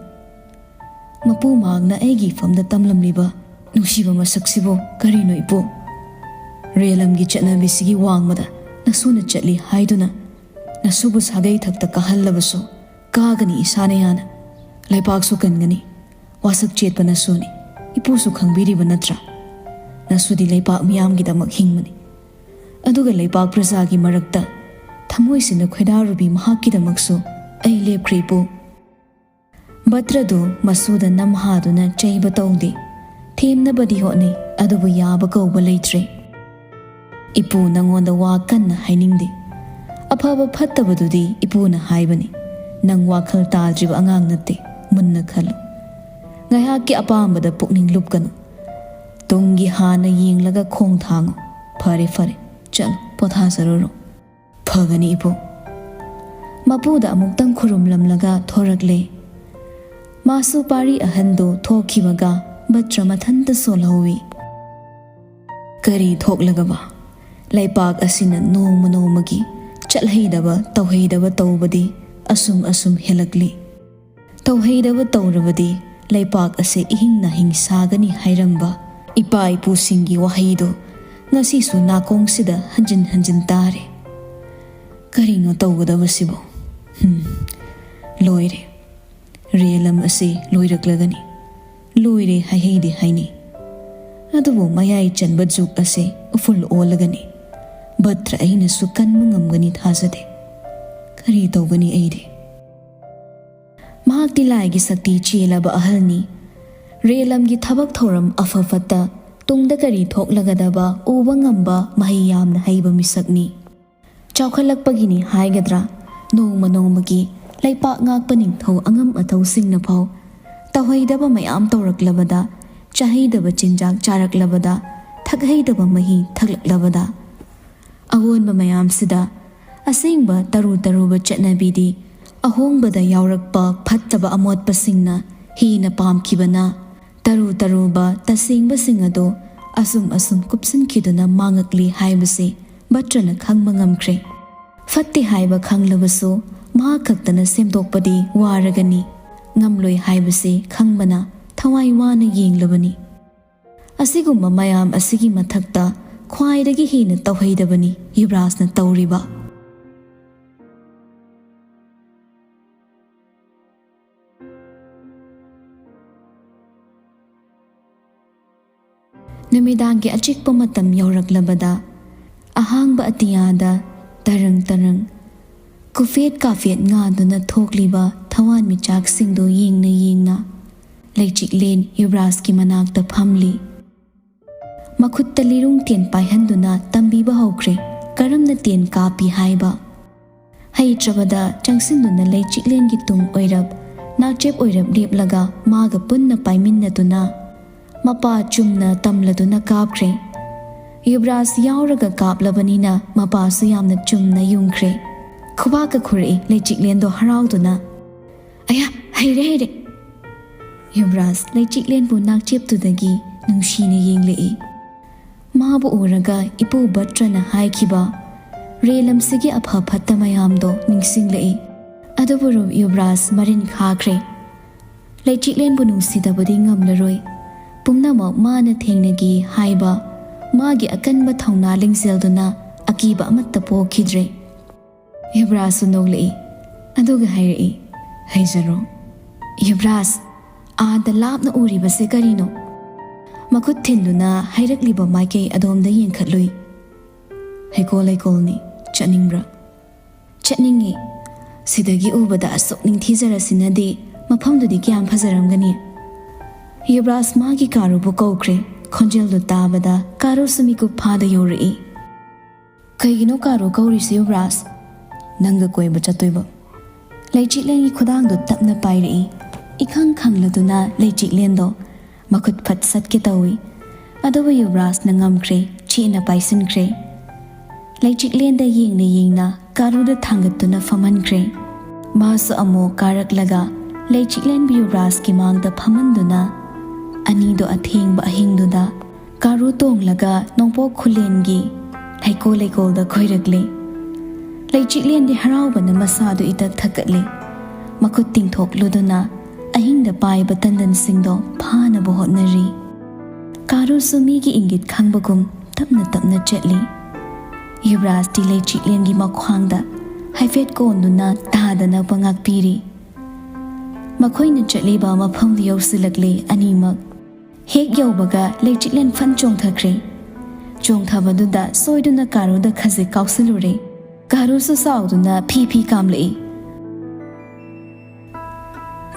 ꯃꯄꯨ ꯃꯍꯥꯛꯅ ꯑꯩꯒꯤ ꯏꯐꯝꯗ ꯇꯝꯂꯝꯂꯤꯕ ꯅꯨꯡꯁꯤꯕ ꯃꯁꯛꯁꯤꯕꯨ ꯀꯔꯤꯅꯣ ꯏꯄꯨ? ꯔꯦꯂꯝꯒꯤ ꯆꯠꯅꯕꯤꯁꯤꯒꯤ ꯋꯥꯡꯃꯗ ꯅꯁꯨꯅ ꯆꯠꯂꯤ ꯍꯥꯏꯗꯨꯅ ꯅꯁꯨꯕꯨ ꯁꯥꯒꯩ ꯊꯛꯇ ꯀꯥꯍꯜꯂꯕꯁꯨ ꯀꯥꯒꯅꯤ ꯏꯁꯥꯅ ꯌꯥꯅ꯫ ꯂꯩꯄꯥꯛꯁꯨ ꯀꯟꯒꯅꯤ꯫ ꯋꯥꯁꯛ ꯆꯦꯠꯄ ꯅꯁꯨꯅꯤ꯫ ꯏꯄꯨꯁꯨ ꯈꯪꯕꯤꯔꯤꯕ ꯅꯠꯇ꯭ꯔꯥ? ꯅꯁꯨꯗꯤ ꯂꯩꯄꯥꯛ ꯃꯤꯌꯥꯝꯒꯤꯗꯃꯛ ꯍꯤꯡꯕꯅꯤ꯫ ꯑꯗꯨꯒ ꯂꯩꯄꯥꯛ ꯄ꯭ꯔꯖꯥꯒꯤ ꯃꯔꯛꯇ ꯊꯃꯣꯏꯁꯤꯅ ꯈꯣꯏꯗꯥꯔꯨꯕꯤ ꯃꯍꯥꯛꯀꯤꯗꯃꯛꯁꯨ ꯑꯩ ꯂꯦꯞꯈ꯭ꯔꯦ ꯏꯄꯨ꯫ ꯚꯠꯇ꯭ꯔꯗꯨ ꯃꯁꯨꯗ ꯅꯝꯍꯥꯗꯨꯅ ꯆꯩꯕ ꯇꯧꯗꯦ꯫ ꯊꯦꯝꯅꯕꯗꯤ ꯍꯣꯠꯅꯩ, ꯑꯗꯨꯕꯨ ꯌꯥꯕ ꯀꯧꯕ ꯂꯩꯇ꯭ꯔꯦ꯫ ꯏꯄꯨ, ꯅꯉꯣꯟꯗ ꯋꯥ ꯀꯟꯅ ꯍꯥꯏꯅꯤꯡꯗꯦ꯫ ꯑꯐꯕ ꯐꯠꯇꯕꯗꯨꯗꯤ ꯏꯄꯨꯅ ꯍꯥꯏꯕꯅꯤ꯫ ꯅꯪ ꯋꯥꯈꯜ ꯇꯥꯗ꯭ꯔꯤꯕ ꯑꯉꯥꯡ ꯅꯠꯇꯦ꯫ ꯃꯨꯟꯅ ꯈꯜꯂꯨ꯫ ꯉꯥꯏꯍꯥꯛꯀꯤ ꯑꯄꯥꯝꯕꯗ ꯄꯨꯛꯅꯤꯡ ꯂꯨꯞꯀꯅꯨ꯫ ꯇꯨꯡꯒꯤ ꯍꯥꯟꯅ ꯌꯦꯡꯂꯒ ꯈꯣꯡ ꯊꯥꯡꯉꯨ꯫ ꯐꯔꯦ, ꯐꯔꯦ, ꯆꯠꯂꯨ, ꯄꯣꯊꯥꯖꯔꯨꯔꯣ꯫ ꯐꯒꯅꯤ ꯏꯄꯨ꯫ ꯃꯄꯨꯗ ꯑꯃꯨꯛꯇꯪ ꯈꯨꯔꯨꯝꯂꯝꯂꯒ ꯊꯣꯔꯛꯂꯦ꯫ ꯃꯥꯁꯨ ꯄꯥꯔꯤ ꯑꯍꯟꯗꯨ ꯊꯣꯛꯈꯤꯕꯒ ꯚꯠꯇ꯭ꯔ ꯃꯊꯟꯇ ꯁꯣꯜꯍꯧꯏ꯫ ꯀꯔꯤ ꯊꯣꯛꯂꯒꯕ? ꯂꯩꯄꯥꯛ ꯑꯁꯤꯅ ꯅꯣꯡꯃ ꯅꯣꯡꯃꯒꯤ ꯆꯠꯍꯩꯗꯕ ꯇꯧꯍꯩꯗꯕ ꯇꯧꯕꯗꯤ ꯑꯁꯨꯝ ꯑꯁꯨꯝ ꯍꯦꯜꯂꯛꯂꯤ꯫ ꯇꯧꯍꯩꯗꯕ ꯇꯧꯔꯕꯗꯤ ꯂꯩꯄꯥꯛ ꯑꯁꯤ ꯏꯍꯤꯡ ꯅꯥꯍꯤꯡ ꯁꯥꯒꯅꯤ ꯍꯥꯏꯔꯝꯕ ꯏꯄꯥ ꯏꯄꯨꯁꯤꯡꯒꯤ ꯋꯥꯍꯩꯗꯨ ꯉꯁꯤꯁꯨ ꯅꯥꯀꯣꯡꯁꯤꯗ ꯍꯟꯖꯤꯟ ꯍꯟꯖꯤꯟ ꯇꯥꯔꯦ꯫ ꯀꯔꯤꯅꯣ ꯇꯧꯒꯗꯕꯁꯤꯕꯣ? ꯍꯝ, ꯂꯣꯏꯔꯦ꯫ ꯔꯦꯂꯝ ꯑꯁꯤ ꯂꯣꯏꯔꯛꯂꯒꯅꯤ꯫ ꯂꯣꯏꯔꯦ ꯍꯥꯏꯍꯩꯗꯦ ꯍꯥꯏꯅꯤ꯫ ꯑꯗꯨꯕꯨ ꯃꯌꯥꯏ ꯆꯟꯕ ꯖꯨꯒ ꯑꯁꯤ ꯎꯐꯨꯜ ꯑꯣꯜꯂꯒꯅꯤ꯫ ꯚꯗ꯭ꯔ ꯑꯩꯅꯁꯨ ꯀꯟꯕ ꯉꯝꯒꯅꯤ ꯊꯥꯖꯗꯦ꯫ ꯀꯔꯤ ꯇꯧꯒꯅꯤ ꯑꯩꯗꯤ? ꯃꯍꯥꯛꯇꯤ ꯂꯥꯏꯒꯤ ꯁꯛꯇꯤ ꯆꯦꯜꯂꯕ ꯑꯍꯜꯅꯤ꯫ ꯔꯦꯂꯝꯒꯤ ꯊꯕꯛ ꯊꯧꯔꯝ ꯑꯐ ꯐꯠꯇ ꯇꯨꯡꯗ ꯀꯔꯤ ꯊꯣꯛꯂꯒꯗꯕ ꯎꯕ ꯉꯝꯕ ꯃꯍꯩ ꯌꯥꯝꯅ ꯍꯩꯕ ꯃꯤꯁꯛꯅꯤ꯫ ꯆꯥꯎꯈꯠꯂꯛꯄꯒꯤꯅꯤ ꯍꯥꯏꯒꯗ꯭ꯔꯥ, ꯅꯣꯡꯃ ꯅꯣꯡꯃꯒꯤ ꯂꯩꯄꯥꯛ ꯉꯥꯛꯄ ꯅꯤꯡꯊꯧ ꯑꯉꯝ ꯑꯊꯧꯁꯤꯡꯅ ꯐꯥꯎ ꯇꯧꯍꯩꯗꯕ ꯃꯌꯥꯝ ꯇꯧꯔꯛꯂꯕꯗ, ꯆꯥꯍꯩꯗꯕ ꯆꯤꯟꯖꯥꯛ ꯆꯥꯔꯛꯂꯕꯗ, ꯊꯛꯍꯩꯗꯕ ꯃꯍꯤ ꯊꯛꯂꯛꯂꯕꯗ, ꯑꯑꯣꯟꯕ ꯃꯌꯥꯝꯁꯤꯗ ꯑꯁꯦꯡꯕ ꯇꯔꯨ ꯇꯔꯨꯕ ꯆꯠꯅꯕꯤꯗꯤ ꯑꯍꯣꯡꯕꯗ ꯌꯥꯎꯔꯛꯄ ꯐꯠꯇꯕ ꯑꯃꯣꯠꯄꯁꯤꯡꯅ ꯍꯦꯟꯅ ꯄꯥꯝꯈꯤꯕꯅ, ꯇꯔꯨ ꯇꯔꯨꯕ ꯇꯁꯦꯡꯕꯁꯤꯡ ꯑꯗꯨ ꯑꯁꯨꯝ ꯑꯁꯨꯝ ꯀꯨꯞꯁꯤꯟꯈꯤꯗꯨꯅ ꯃꯥꯡꯉꯛꯂꯤ ꯍꯥꯏꯕꯁꯤ ꯚꯠꯇ꯭ꯔꯅ ꯈꯪꯕ ꯉꯝꯈ꯭ꯔꯦ꯫ ꯐꯠꯇꯦ ꯍꯥꯏꯕ ꯈꯪꯂꯕꯁꯨ ꯃꯍꯥꯛ ꯈꯛꯇꯅ ꯁꯦꯝꯗꯣꯛꯄꯗꯤ ꯋꯥꯔꯒꯅꯤ꯫ ꯉꯝꯂꯣꯏ ꯍꯥꯏꯕꯁꯤ ꯈꯪꯕꯅ ꯊꯋꯥꯏ ꯋꯥꯅ ꯌꯦꯡꯂꯕꯅꯤ꯫ ꯑꯁꯤꯒꯨꯝꯕ ꯃꯌꯥꯝ ꯑꯁꯤꯒꯤ ꯃꯊꯛꯇ ꯈ꯭ꯋꯥꯏꯗꯒꯤ ꯍꯦꯟꯅ ꯇꯧꯍꯩꯗꯕꯅꯤ ꯌꯨꯕꯔꯥꯖꯅ ꯇꯧꯔꯤꯕ꯫ ꯅꯨꯃꯤꯗꯥꯡꯒꯤ ꯑꯆꯤꯛꯄ ꯃꯇꯝ ꯌꯧꯔꯛꯂꯕꯗ ꯑꯍꯥꯡꯕ ꯑꯇꯤꯌꯥꯗ ꯇꯔꯪ ꯇꯔꯪ ꯀꯨꯐꯦꯠ ꯀꯥꯐꯦꯠ ꯉꯥꯗꯨꯅ ꯊꯣꯛꯂꯤꯕ ꯊꯋꯥꯟꯃꯤꯆꯥꯛꯁꯤꯡꯗꯨ ꯌꯦꯡꯅ ꯌꯦꯡꯅ ꯂꯩꯆꯤꯛꯂꯦꯟ ꯌꯨꯕꯔꯥꯖꯀꯤ ꯃꯅꯥꯛꯇ ꯐꯝꯂꯤ꯫ ꯃꯈꯨꯠꯇ ꯂꯤꯔꯨꯡ ꯇꯦꯟ ꯄꯥꯏꯍꯟꯗꯨꯅ ꯇꯝꯕꯤꯕ ꯍꯧꯈ꯭ꯔꯦ, ꯀꯔꯝꯅ ꯇꯦꯟ ꯀꯥꯞꯄꯤ ꯍꯥꯏꯕ꯫ ꯍꯩꯇ꯭ꯔꯕꯗ ꯆꯪꯁꯤꯟꯗꯨꯅ ꯂꯩꯆꯤꯛꯂꯦꯟꯒꯤ ꯇꯨꯡ ꯑꯣꯏꯔꯞ, ꯅꯥꯛꯆꯦꯞ ꯑꯣꯏꯔꯞ ꯂꯦꯞꯂꯒ ꯃꯥꯒ ꯄꯨꯟꯅ ꯄꯥꯏꯃꯤꯟꯅꯗꯨꯅ ꯃꯄꯥ ꯆꯨꯝꯅ ꯇꯝꯂꯗꯨꯅ ꯀꯥꯞꯈ꯭ꯔꯦ꯫ ꯌꯨꯕꯔꯥꯖ ꯌꯥꯎꯔꯒ ꯀꯥꯞꯂꯕꯅꯤꯅ ꯃꯄꯥꯁꯨ ꯌꯥꯝꯅ ꯆꯨꯝꯅ ꯌꯨꯡꯈ꯭ꯔꯦ꯫ ꯈꯨꯕꯥꯛꯀ ꯈꯨꯔꯛꯏ ꯂꯩꯆꯤꯛꯂꯦꯟꯗꯣ ꯍꯔꯥꯎꯗꯨꯅ꯫ "ꯑꯌꯥ, ꯍꯩꯔꯦ, ꯍꯩꯔꯦ!" ꯌꯨꯕꯔꯥꯖ ꯂꯩꯆꯤꯛꯂꯦꯟꯕꯨ ꯅꯥꯛꯆꯦꯞꯇꯨꯗꯒꯤ ꯅꯨꯡꯁꯤꯅ ꯌꯦꯡꯂꯛꯏ꯫ ꯃꯥꯕꯨ ꯎꯔꯒ ꯏꯄꯨ ꯚꯠꯇ꯭ꯔꯅ ꯍꯥꯏꯈꯤꯕ ꯔꯦꯂꯝꯁꯤꯒꯤ ꯑꯐ ꯐꯠꯇ ꯃꯌꯥꯝꯗꯣ ꯅꯤꯡꯁꯤꯡꯂꯛꯏ꯫ ꯑꯗꯨꯕꯨ ꯔꯨ-, ꯌꯨꯕꯔꯥꯖ ꯃꯔꯤꯟ ꯈꯥꯈ꯭ꯔꯦ꯫ ꯂꯩꯆꯤꯛꯂꯦꯟꯕꯨ ꯅꯨꯡꯁꯤꯗꯕꯗꯤ ꯉꯝꯂꯔꯣꯏ꯫ ꯄꯨꯝꯅꯃꯛ ꯃꯥꯅ ꯊꯦꯡꯅꯒꯦ ꯍꯥꯏꯕ ꯃꯥꯒꯤ ꯑꯀꯟꯕ ꯊꯧꯅꯥ ꯂꯤꯡꯖꯦꯜꯗꯨꯅ ꯑꯀꯤꯕ ꯑꯃꯠꯇ ꯄꯣꯛꯈꯤꯗ꯭ꯔꯦ꯫ ꯌꯨꯕꯔꯥꯖꯁꯨ ꯅꯣꯛꯂꯛꯏ, ꯑꯗꯨꯒ ꯍꯥꯏꯔꯛꯏ, "ꯍꯩꯖꯔꯣ"꯫ "ꯌꯨꯕ꯭ꯔꯥꯖ, ꯑꯥꯗ ꯂꯥꯞꯅ ꯎꯔꯤꯕꯁꯦ ꯀꯔꯤꯅꯣ?" ꯃꯈꯨꯠ ꯊꯤꯟꯗꯨꯅ ꯍꯥꯏꯔꯛꯂꯤꯕ ꯃꯥꯏꯀꯩ ꯑꯗꯣꯝꯗ ꯌꯦꯡꯈꯠꯂꯨꯏ꯫ "ꯍꯩꯀꯣꯜ ꯂꯩꯀꯣꯜꯅꯤ꯫ ꯆꯠꯅꯤꯡꯕ꯭ꯔꯥ?" "ꯆꯠꯅꯤꯡꯉꯤ꯫ ꯁꯤꯗꯒꯤ ꯎꯕꯗ ꯑꯁꯨꯛ ꯅꯤꯡꯊꯤꯖꯔꯁꯤꯅꯗꯤ ꯃꯐꯝꯗꯨꯗꯤ ꯀꯌꯥꯝ ꯐꯖꯔꯝꯒꯅꯤ!" ꯌꯨꯕ꯭ꯔꯥꯖ ꯃꯥꯒꯤ ꯀꯥꯔꯨꯕꯨ ꯀꯧꯈ꯭ꯔꯦ꯫ ꯈꯣꯟꯖꯦꯜꯗꯨ ꯇꯥꯕꯗ ꯀꯥꯔꯨꯁꯨ ꯃꯤꯀꯨꯞ ꯐꯥꯗ ꯌꯧꯔꯛꯏ꯫ "ꯀꯩꯒꯤꯅꯣ ꯀꯥꯔꯨ ꯀꯧꯔꯤꯁꯤ, ꯌꯨꯕ꯭ꯔꯥꯖ?" "ꯅꯪꯒ ꯀꯣꯏꯕ ꯆꯠꯇꯣꯏꯕ꯫" ꯂꯩꯆꯤꯛꯂꯦꯟꯒꯤ ꯈꯨꯗꯥꯡꯗꯨ ꯇꯞꯅ ꯄꯥꯏꯔꯛꯏ꯫ ꯏꯈꯪ ꯈꯪꯂꯗꯨꯅ ꯂꯩꯆꯤꯛꯂꯦꯟꯗꯣ ꯃꯈꯨꯠ ꯐꯠ ꯁꯠꯀꯦ ꯇꯧꯏ꯫ ꯑꯗꯨꯕꯨ ꯌꯨꯕ꯭ꯔꯥꯖꯅ ꯉꯝꯈ꯭ꯔꯦ, ꯆꯦꯠꯅ ꯄꯥꯏꯁꯤꯟꯈ꯭ꯔꯦ꯫ ꯂꯩꯆꯤꯛꯂꯦꯟꯗ ꯌꯦꯡꯅ ꯌꯦꯡꯅ ꯀꯥꯔꯨꯗ ꯊꯥꯡꯒꯠꯇꯨꯅ ꯐꯝꯍꯟꯈ꯭ꯔꯦ꯫ ꯃꯥꯁꯨ ꯑꯃꯨꯛ ꯀꯥꯔꯛꯂꯒ ꯂꯩꯆꯤꯛꯂꯦꯟꯕꯨ ꯌꯨꯕ꯭ꯔꯥꯖꯀꯤ ꯃꯥꯡꯗ ꯐꯝꯍꯟꯗꯨꯅ ꯑꯅꯤꯗꯣ ꯑꯊꯦꯡꯕ ꯑꯍꯤꯡꯗꯨꯗ ꯀꯥꯔꯨ ꯇꯣꯡꯂꯒ ꯅꯣꯡꯄꯣꯛ ꯈꯨꯂꯦꯟꯒꯤ ꯍꯩꯀꯣꯜ ꯂꯩꯀꯣꯜꯗ ꯈꯣꯏꯔꯛꯂꯦ꯫ ꯂꯩꯆꯤꯛꯂꯦꯟꯗꯤ ꯍꯔꯥꯎꯕꯅ ꯃꯁꯥꯗꯨ ꯏꯇꯛ ꯊꯛꯀꯠꯂꯦ꯫ ꯃꯈꯨꯠ ꯇꯤꯡꯊꯣꯛꯂꯨꯗꯨꯅ ꯑꯍꯤꯡꯗ ꯄꯥꯏꯕ ꯇꯟꯗꯟꯁꯤꯡꯗꯣ ꯐꯥꯅꯕ ꯍꯣꯠꯅꯔꯤ꯫ ꯀꯥꯔꯨꯁꯨ ꯃꯤꯒꯤ ꯏꯪꯒꯤꯠ ꯈꯪꯕꯒꯨꯝ ꯇꯞꯅ ꯇꯞꯅ ꯆꯠꯂꯤ꯫ ꯌꯨꯕ꯭ꯔꯥꯖꯇꯤ ꯂꯩꯆꯤꯛꯂꯦꯟꯒꯤ ꯃꯈ꯭ꯋꯥꯡꯗ ꯍꯥꯏꯐꯦꯠ ꯀꯣꯟꯗꯨꯅ ꯇꯥꯗꯅꯕ ꯉꯥꯛꯄꯤꯔꯤ꯫ ꯃꯈꯣꯏꯅ ꯆꯠꯂꯤꯕ ꯃꯐꯝꯗꯨ ꯌꯧꯁꯤꯜꯂꯛꯂꯦ ꯑꯅꯤꯃꯛ꯫ ꯍꯦꯛ ꯌꯧꯕꯒ ꯂꯩꯆꯤꯛꯂꯦꯟ ꯐꯟ ꯆꯣꯡꯊꯈ꯭ꯔꯦ꯫ ꯆꯣꯡꯊꯕꯗꯨꯗ ꯁꯣꯏꯗꯨꯅ ꯀꯥꯔꯨꯗ ꯈꯖꯤꯛ ꯀꯥꯎꯁꯤꯜꯂꯨꯔꯦ꯫ ꯀꯥꯔꯨꯁꯨ ꯁꯥꯎꯗꯨꯅ ꯐꯤ ꯐꯤ ꯀꯥꯝꯂꯛꯏ꯫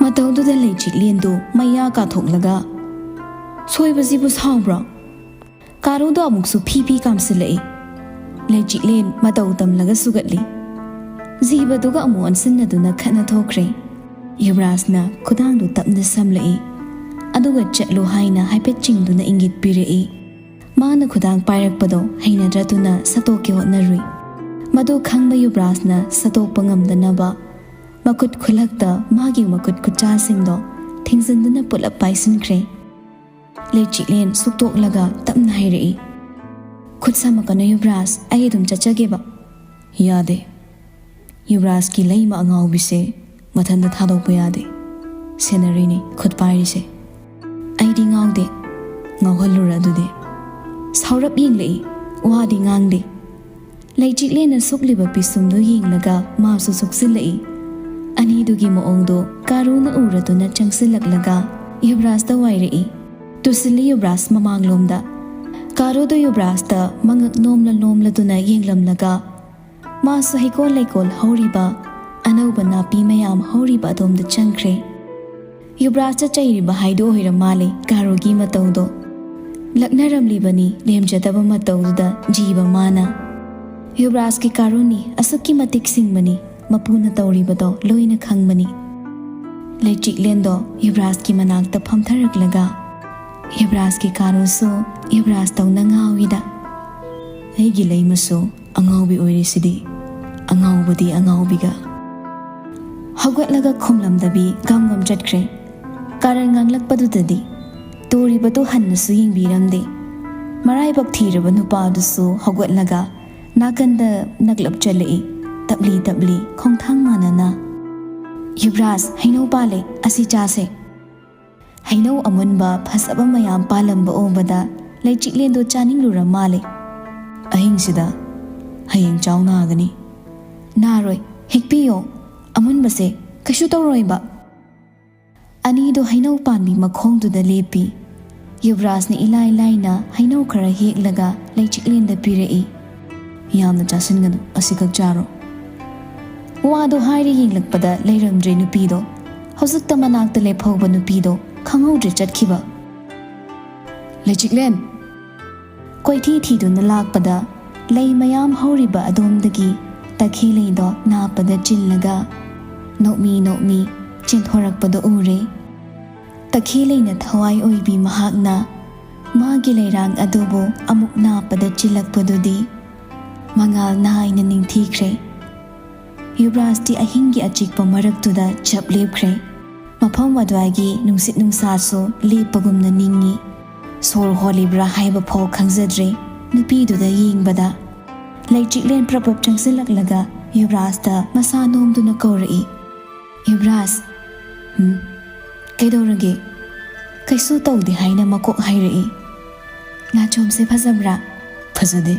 ꯃꯇꯧꯗꯨꯗ ꯂꯩꯆꯤꯛꯂꯦꯟꯗꯨ ꯃꯌꯥ ꯀꯥꯊꯣꯛꯂꯒ, "ꯁꯣꯏꯕꯁꯤꯕꯨ ꯁꯥꯎꯕ꯭ꯔꯣ?" ꯀꯥꯔꯨꯗꯣ ꯑꯃꯨꯛꯁꯨ ꯐꯤ ꯐꯤ ꯀꯥꯝꯁꯤꯜꯂꯛꯏ꯫ ꯂꯩꯆꯤꯛꯂꯦꯟ ꯃꯇꯧ ꯇꯝꯂꯒ ꯁꯨꯒꯠꯂꯤ꯫ ꯖꯤꯕꯗꯨꯒ ꯑꯃꯨꯛ ꯑꯣꯟꯁꯤꯟꯅꯗꯨꯅ ꯈꯠꯅ ꯊꯣꯛꯈ꯭ꯔꯦ꯫ ꯌꯨꯕ꯭ꯔꯥꯖꯅ ꯈꯨꯗꯥꯡꯗꯨ ꯇꯞꯅ ꯁꯝꯂꯛꯏ, ꯑꯗꯨꯒ "ꯆꯠꯂꯨ" ꯍꯥꯏꯅ ꯍꯥꯏꯐꯦꯠ ꯆꯤꯡꯗꯨꯅ ꯏꯪꯒꯤꯠ ꯄꯤꯔꯛꯏ꯫ ꯃꯥꯅ ꯈꯨꯗꯥꯡ ꯄꯥꯏꯔꯛꯄꯗꯣ ꯍꯩꯅꯗ꯭ꯔꯗꯨꯅ ꯁꯠꯇꯣꯛꯀꯦ ꯍꯣꯠꯅꯔꯨꯏ꯫ ꯃꯗꯨ ꯈꯪꯕ ꯌꯨꯕ꯭ꯔꯥꯖꯅ ꯁꯠꯇꯣꯛꯄ ꯉꯝꯗꯅꯕ ꯃꯈꯨꯠ ꯈꯨꯂꯛꯇ ꯃꯥꯒꯤ ꯃꯈꯨꯠ ꯈꯨꯠꯁꯥꯁꯤꯡꯗꯣ ꯊꯤꯡꯖꯤꯟꯗꯨꯅ ꯄꯨꯂꯞ ꯄꯥꯏꯁꯤꯟꯈ꯭ꯔꯦ꯫ ꯂꯩꯆꯤꯛꯂꯦꯟ ꯁꯨꯛꯇꯣꯛꯂꯒ ꯇꯞꯅ ꯍꯥꯏꯔꯛꯏ, "ꯈꯨꯠ ꯁꯝꯃꯛꯀꯅꯨ ꯌꯨꯕ꯭ꯔꯥꯖ, ꯑꯩ ꯑꯗꯨꯝ ꯆꯠꯆꯒꯦꯕ꯫" "ꯌꯥꯗꯦ꯫ ꯌꯨꯕ꯭ꯔꯥꯖꯀꯤ ꯂꯩꯃ ꯑꯉꯥꯎꯕꯤꯁꯦ ꯃꯊꯟꯇ ꯊꯥꯗꯣꯛꯄ ꯌꯥꯗꯦ꯫ ꯁꯦꯟꯅꯔꯤꯅꯤ ꯈꯨꯠ ꯄꯥꯏꯔꯤꯁꯦ꯫" "ꯑꯩꯗꯤ ꯉꯥꯎꯗꯦ꯫" "ꯉꯥꯎꯍꯜꯂꯨꯔ ꯑꯗꯨꯗꯤ꯫" ꯁꯥꯎꯔꯞ ꯌꯦꯡꯂꯛꯏ, ꯋꯥꯗꯤ ꯉꯥꯡꯗꯦ꯫ ꯂꯩꯆꯤꯛꯂꯦꯟꯅ ꯁꯨꯛꯂꯤꯕ ꯄꯤꯁꯨꯝꯗꯨ ꯌꯦꯡꯂꯒ ꯃꯥꯁꯨ ꯁꯨꯛꯆꯤꯜꯂꯛꯏ꯫ ꯑꯅꯤꯗꯨꯒꯤ ꯃꯑꯣꯡꯗꯣ ꯀꯥꯔꯨꯅ ꯎꯔꯗꯨꯅ ꯆꯪꯁꯤꯜꯂꯛꯂꯒ ꯌꯨꯕꯔꯥꯖꯇ ꯋꯥꯏꯔꯛꯏ꯫ ꯇꯨꯁꯤꯜꯂꯤ ꯌꯨꯕꯔꯥꯖ ꯃꯃꯥꯡꯂꯣꯝꯗ꯫ ꯀꯥꯔꯨꯗꯣ ꯌꯨꯕꯔꯥꯖꯇ ꯃꯉꯛ ꯅꯣꯝꯂ ꯅꯣꯝꯂꯗꯨꯅ ꯌꯦꯡꯂꯝꯂꯒ ꯃꯥꯁꯨ ꯍꯩꯀꯣꯜ ꯂꯩꯀꯣꯜ ꯍꯧꯔꯤꯕ, ꯑꯅꯧꯕ ꯅꯥꯄꯤ ꯃꯌꯥꯝ ꯍꯧꯔꯤꯕ ꯑꯗꯣꯝꯗ ꯆꯪꯈ꯭ꯔꯦ꯫ ꯌꯨꯕꯔꯥꯖꯇ ꯆꯩꯔꯤꯕ ꯍꯥꯏꯗꯨ ꯑꯣꯏꯔ ꯃꯥꯜꯂꯦ ꯀꯥꯔꯨꯒꯤ ꯃꯇꯧꯗꯣ꯫ ꯂꯛꯅꯔꯝꯂꯤꯕꯅꯤ ꯂꯦꯝꯖꯗꯕ ꯃꯇꯧꯗꯨꯗ ꯖꯤꯕ ꯃꯥꯅ꯫ ꯌꯨꯕꯔꯥꯖꯀꯤ ꯀꯥꯔꯨꯅꯤ ꯑꯁꯨꯛꯀꯤ ꯃꯇꯤꯛ ꯁꯤꯡꯕꯅꯤ, ꯃꯄꯨꯅ ꯇꯧꯔꯤꯕꯗꯣ ꯂꯣꯏꯅ ꯈꯪꯕꯅꯤ꯫ ꯂꯩꯆꯤꯛꯂꯦꯟꯗꯣ ꯌꯨꯕꯔꯥꯖꯀꯤ ꯃꯅꯥꯛꯇ ꯐꯝꯊꯔꯛꯂꯒ ꯌꯨꯕꯔꯥꯖꯀꯤ ꯀꯥꯔꯨꯁꯨ ꯌꯨꯕꯔꯥꯖ ꯇꯧꯅ ꯉꯥꯎꯏꯗ꯫ "ꯑꯩꯒꯤ ꯂꯩꯃꯁꯨ ꯑꯉꯥꯎꯕꯤ ꯑꯣꯏꯔꯤꯁꯤꯗꯤ, ꯑꯉꯥꯎꯕꯗꯤ ꯑꯉꯥꯎꯕꯤꯒ꯫" ꯍꯧꯒꯠꯂꯒ ꯈꯨꯝꯂꯝꯗꯕꯤ ꯒꯝ ꯒꯝ ꯆꯠꯈ꯭ꯔꯦ꯫ ꯀꯥꯔꯟ ꯉꯥꯡꯂꯛꯄꯗꯨꯗꯗꯤ ꯇꯣꯔꯤꯕꯗꯨ ꯍꯟꯅꯁꯨ ꯌꯦꯡꯕꯤꯔꯝꯗꯦ꯫ ꯃꯔꯥꯏꯕꯛ ꯊꯤꯔꯕ ꯅꯨꯄꯥꯗꯨꯁꯨ ꯍꯧꯒꯠꯂꯒ ꯅꯥꯀꯟꯗ ꯅꯛꯂꯞ ꯆꯠꯂꯛꯏ, ꯇꯞꯂꯤ ꯇꯞꯂꯤ ꯈꯣꯡꯊꯥꯡ ꯃꯥꯟꯅꯅ꯫ "ꯌꯨꯕꯔꯥꯖ, ꯍꯩꯅꯧ ꯄꯥꯜꯂꯦ, ꯑꯁꯤ ꯆꯥꯁꯦ꯫" ꯍꯩꯅꯧ ꯑꯃꯨꯟꯕ ꯐꯖꯕ ꯃꯌꯥꯝ ꯄꯥꯜꯂꯝꯕ ꯎꯕꯗ ꯂꯩꯆꯤꯛꯂꯦꯟꯗꯣ ꯆꯥꯅꯤꯡꯂꯨꯔ ꯃꯥꯜꯂꯦ꯫ "ꯑꯍꯤꯡꯁꯤꯗ? ꯍꯌꯦꯡ ꯆꯥꯎ ꯅꯥꯒꯅꯤ꯫" "ꯅꯥꯔꯣꯏ, ꯍꯦꯛꯄꯤꯌꯣ, ꯑꯃꯨꯟꯕꯁꯦ ꯀꯩꯁꯨ ꯇꯧꯔꯣꯏꯕ꯫" ꯑꯅꯤꯗꯣ ꯍꯩꯅꯧ ꯄꯥꯝꯕꯤ ꯃꯈꯣꯡꯗꯨꯗ ꯂꯦꯞꯄꯤ꯫ ꯌꯨꯕꯔꯥꯖꯅ ꯏꯂꯥꯏ ꯂꯥꯏꯅ ꯍꯩꯅꯧ ꯈꯔ ꯍꯦꯛꯂꯒ ꯂꯩꯆꯤꯛꯂꯦꯟꯗ ꯄꯤꯔꯛꯏ꯫ "ꯌꯥꯝꯅ ꯆꯥꯁꯤꯟꯒꯅꯨ, ꯑꯁꯤꯈꯛ ꯆꯥꯔꯣ꯫" ꯋꯥꯗꯣ ꯍꯥꯏꯔ ꯌꯦꯡꯂꯛꯄꯗ ꯂꯩꯔꯝꯗ꯭ꯔꯦ ꯅꯨꯄꯤꯗꯣ꯫ ꯍꯧꯖꯤꯛꯇ ꯃꯅꯥꯛꯇ ꯂꯦꯞꯍꯧꯕ ꯅꯨꯄꯤꯗꯣ ꯈꯪꯍꯧꯗ꯭ꯔꯦ ꯆꯠꯈꯤꯕ꯫ "ꯂꯩꯆꯤꯛꯂꯦꯟ!" ꯀꯣꯏꯊꯤ ꯊꯤꯗꯨꯅ ꯂꯥꯛꯄꯗ ꯂꯩ ꯃꯌꯥꯝ ꯍꯧꯔꯤꯕ ꯑꯗꯣꯝꯗꯒꯤ ꯇꯈꯦꯜ ꯂꯩꯗꯣ ꯅꯥꯞꯄꯗ ꯆꯤꯜꯂꯒ ꯅꯣꯛꯃꯤ ꯅꯣꯛꯃꯤ ꯆꯦꯟꯊꯣꯔꯛꯄꯗꯣ ꯎꯔꯦ꯫ ꯇꯈꯦꯜ ꯂꯩꯅ ꯊꯋꯥꯏ ꯑꯣꯏꯕꯤ ꯃꯍꯥꯛꯅ ꯃꯥꯒꯤ ꯂꯩꯔꯥꯡ ꯑꯗꯨꯕꯨ ꯑꯃꯨꯛ ꯅꯥꯞꯄꯗ ꯆꯤꯜꯂꯛꯄꯗꯨꯗꯤ ꯃꯉꯥꯜ ꯅꯥꯏꯅ ꯅꯤꯡꯊꯤꯈ꯭ꯔꯦ꯫ ꯌꯨꯕꯔꯥꯖꯇꯤ ꯑꯍꯤꯡꯒꯤ ꯑꯆꯤꯛꯄ ꯃꯔꯛꯇꯨꯗ ꯆꯞ ꯂꯦꯞꯈ꯭ꯔꯦ꯫ ꯃꯐꯝ ꯑꯗꯨꯋꯥꯏꯒꯤ ꯅꯨꯡꯁꯤꯠ ꯅꯨꯡꯁꯥꯁꯨ ꯂꯦꯞꯄꯒꯨꯝꯅ ꯅꯤꯡꯏ꯫ ꯁꯣꯔ ꯍꯣꯜꯂꯤꯕ꯭ꯔꯥ ꯍꯥꯏꯕ ꯐꯥꯎ ꯈꯪꯖꯗ꯭ꯔꯦ꯫ ꯅꯨꯄꯤꯗꯨꯗ ꯌꯦꯡꯕꯗ ꯂꯩꯆꯤꯛꯂꯦꯟ ꯄ꯭ꯔꯞ ꯄ꯭ꯔꯞ ꯆꯪꯁꯤꯜꯂꯛꯂꯒ ꯌꯨꯕꯔꯥꯖꯇ ꯃꯁꯥ ꯅꯣꯝꯗꯨꯅ ꯀꯧꯔꯛꯏ, "ꯌꯨꯕꯔꯥꯖ!" "ꯎꯝ? ꯀꯩꯗꯧꯔꯒꯦ?" "ꯀꯩꯁꯨ ꯇꯧꯗꯦ" ꯍꯥꯏꯅ ꯃꯀꯣꯛ ꯍꯥꯏꯔꯛꯏ꯫ "ꯅꯥꯆꯣꯝꯁꯦ ꯐꯖꯕ꯭ꯔꯥ?" "ꯐꯖꯗꯦ꯫"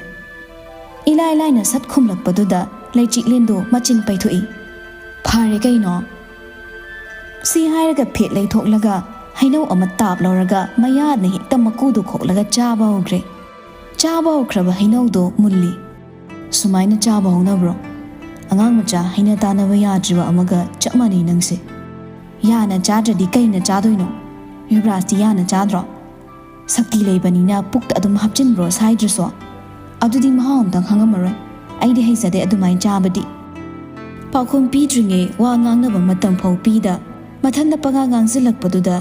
ꯏꯂꯥꯏ ꯂꯥꯏꯅ ꯁꯠ ꯈꯨꯝꯂꯛꯄꯗꯨꯗ ꯂꯩꯆꯤꯛꯂꯦꯟꯗꯣ ꯃꯆꯤꯟ ꯄꯩꯊꯣꯛꯏ꯫ "ꯐꯔꯦ ꯀꯩꯅꯣ?" ꯁꯤ ꯍꯥꯏꯔꯒ ꯐꯦꯠ ꯂꯩꯊꯣꯛꯂꯒ ꯍꯩꯅꯧ ꯑꯃ ꯇꯥꯞ ꯂꯧꯔꯒ ꯃꯌꯥꯗꯅ ꯍꯦꯛꯇ ꯃꯀꯨꯗꯨ ꯈꯣꯛꯂꯒ ꯆꯥꯕ ꯍꯧꯈ꯭ꯔꯦ꯫ ꯆꯥꯕ ꯍꯧꯈ꯭ꯔꯕ ꯍꯩꯅꯧꯗꯣ ꯃꯨꯜꯂꯤ꯫ "ꯁꯨꯃꯥꯏꯅ ꯆꯥꯕ ꯍꯧꯅꯕ꯭ꯔꯣ? ꯑꯉꯥꯡ ꯃꯆꯥ ꯍꯩꯅ ꯇꯥꯟꯅꯕ ꯌꯥꯗ꯭ꯔꯤꯕ ꯑꯃꯒ ꯆꯞ ꯃꯥꯟꯅꯩ ꯅꯪꯁꯦ꯫ ꯌꯥꯅ ꯆꯥꯗ꯭ꯔꯗꯤ ꯀꯩꯅ ꯆꯥꯗꯣꯏꯅꯣ? ꯌꯨꯕ꯭ꯔꯥꯖꯇꯤ ꯌꯥꯅ ꯆꯥꯗ꯭ꯔꯣ? ꯁꯛꯇꯤ ꯂꯩꯕꯅꯤꯅ ꯄꯨꯛꯇ ꯑꯗꯨꯝ ꯍꯥꯞꯆꯤꯟꯕ꯭ꯔꯣ ꯁꯥꯏꯗ꯭ꯔꯁꯨ? ꯑꯗꯨꯗꯤ ꯃꯍꯥꯎ ꯑꯝꯇꯪ ꯈꯪꯉꯝꯃꯔꯣꯏ꯫ ꯑꯩꯗꯤ ꯍꯩꯖꯗꯦ ꯑꯗꯨꯃꯥꯏꯅ ꯆꯥꯕꯗꯤ꯫" ꯄꯥꯎꯈꯨꯝ ꯄꯤꯗ꯭ꯔꯤꯉꯩ ꯋꯥ ꯉꯥꯡꯅꯕ ꯃꯇꯝ ꯐꯥꯎ ꯄꯤꯗ ꯃꯊꯟꯇ ꯄꯉꯥꯡ ꯉꯥꯡꯁꯤꯜꯂꯛꯄꯗꯨꯗ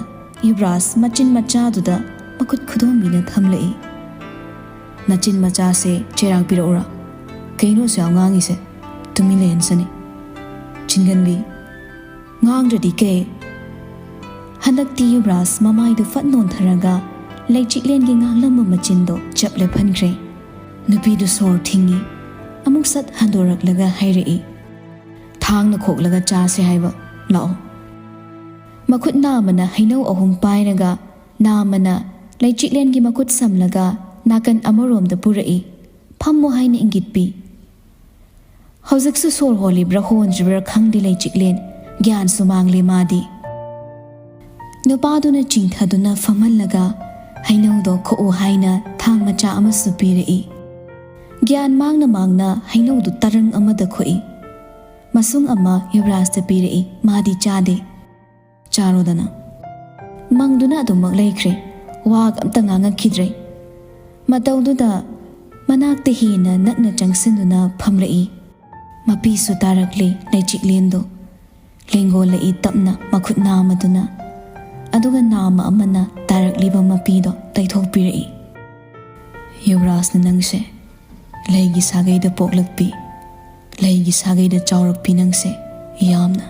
ꯌꯨꯕ꯭ꯔꯥꯖ ꯃꯆꯤꯟ ꯃꯆꯥꯗꯨꯗ ꯃꯈꯨꯠ ꯈꯨꯗꯣꯝꯕꯤꯅ ꯊꯝꯂꯛꯏ꯫ "ꯅꯆꯤꯟ ꯃꯆꯥꯁꯦ ꯆꯩꯔꯥꯛ ꯄꯤꯔꯛꯎꯔꯥ? ꯀꯩꯅꯣ ꯑꯁꯨꯛ ꯌꯥꯝ ꯉꯥꯡꯉꯤꯁꯦ? ꯇꯨꯃꯤꯟ ꯂꯩꯍꯟꯁꯅꯤ꯫ ꯆꯤꯟꯒꯟꯕꯤ, ꯉꯥꯡꯗ꯭ꯔꯗꯤ ꯀꯩ?" ꯍꯟꯗꯛꯇꯤ ꯌꯨꯕ꯭ꯔꯥꯖ ꯃꯃꯥꯏꯗꯨ ꯐꯠ ꯅꯣꯟꯊꯔꯒ ꯂꯩꯆꯤꯛꯂꯦꯟꯒꯤ ꯉꯥꯡꯂꯝꯕ ꯃꯆꯤꯟꯗꯣ ꯆꯞ ꯂꯦꯞꯍꯟꯈ꯭ꯔꯦ꯫ ꯅꯨꯄꯤꯗꯨ ꯁꯣꯔ ꯊꯤꯡꯉꯤ꯫ ꯑꯃꯨꯛ ꯁꯠ ꯍꯟꯗꯣꯔꯛꯂꯒ ꯍꯥꯏꯔꯛꯏ, "ꯊꯥꯡꯅ ꯈꯣꯛꯂꯒ ꯆꯥꯁꯦ ꯍꯥꯏꯕ꯫ ꯂꯥꯛꯑꯣ꯫" ꯃꯈꯨꯠ ꯅꯥꯝꯃꯅ ꯍꯩꯅꯧ ꯑꯍꯨꯝ ꯄꯥꯏꯔꯒ ꯅꯥꯝꯃꯅ ꯂꯩꯆꯤꯛꯂꯦꯟꯒꯤ ꯃꯈꯨꯠ ꯁꯝꯂꯒ ꯅꯥꯀꯟ ꯑꯃꯔꯣꯝꯗ ꯄꯨꯔꯛꯏ꯫ "ꯐꯝꯃꯣ" ꯍꯥꯏꯅ ꯏꯪꯒꯤꯠ ꯄꯤ꯫ ꯍꯧꯖꯤꯛꯁꯨ ꯁꯣꯔ ꯍꯣꯜꯂꯤꯕ꯭ꯔꯥ ꯍꯣꯟꯗ꯭ꯔꯤꯕ꯭ꯔꯥ ꯈꯪꯗꯦ ꯂꯩꯆꯤꯛꯂꯦꯟ, ꯒ꯭ꯌꯥꯟꯁꯨ ꯃꯥꯡꯂꯦ ꯃꯥꯗꯤ꯫ ꯅꯨꯄꯥꯗꯨꯅ ꯆꯤꯡꯊꯗꯨꯅ ꯐꯝꯍꯜꯂꯒ ꯍꯩꯅꯧꯗꯣ ꯈꯣꯛꯎ ꯍꯥꯏꯅ ꯊꯥꯡ ꯃꯆꯥ ꯑꯃꯁꯨ ꯄꯤꯔꯛꯏ꯫ ꯒ꯭ꯌꯥꯟ ꯃꯥꯡꯅ ꯃꯥꯡꯅ ꯍꯩꯅꯧꯗꯨ ꯇꯔꯪ ꯑꯃꯗ ꯈꯣꯛꯏ꯫ ꯃꯁꯨꯡ ꯑꯃ ꯌꯨꯕ꯭ꯔꯥꯖꯇ ꯄꯤꯔꯛꯏ, ꯃꯥꯗꯤ ꯆꯥꯗꯦ꯫ "ꯆꯥꯔꯣꯗꯅ꯫" ꯃꯪꯗꯨꯅ ꯑꯗꯨꯃꯛ ꯂꯩꯈ꯭ꯔꯦ, ꯋꯥꯒ ꯑꯝꯇ ꯉꯥꯡꯉꯛꯈꯤꯗ꯭ꯔꯦ꯫ ꯃꯇꯧꯗꯨꯗ ꯃꯅꯥꯛꯇ ꯍꯦꯟꯅ ꯅꯛꯅ ꯆꯪꯁꯤꯟꯗꯨꯅ ꯐꯝꯂꯛꯏ꯫ ꯃꯄꯤꯁꯨ ꯇꯥꯔꯛꯂꯦ ꯂꯩꯆꯤꯛꯂꯦꯟꯗꯣ꯫ ꯂꯦꯡꯒꯣꯜꯂꯛꯏ ꯇꯞꯅ ꯃꯈꯨꯠ ꯅꯥꯝꯃꯗꯨꯅ, ꯑꯗꯨꯒ ꯅꯥꯝꯃ ꯑꯃꯅ ꯇꯥꯔꯛꯂꯤꯕ ꯃꯄꯤꯗꯣ ꯇꯩꯊꯣꯛꯄꯤꯔꯛꯏ꯫ "ꯌꯨꯕ꯭ꯔꯥꯖꯅ ꯅꯪꯁꯦ ꯂꯩꯒꯤ ꯁꯥꯒꯩꯗ ꯄꯣꯛꯂꯛꯄꯤ, ꯂꯩꯒꯤ ꯁꯥꯒꯩꯗ ꯆꯥꯎꯔꯛꯄꯤ ꯅꯪꯁꯦ ꯌꯥꯝꯅ,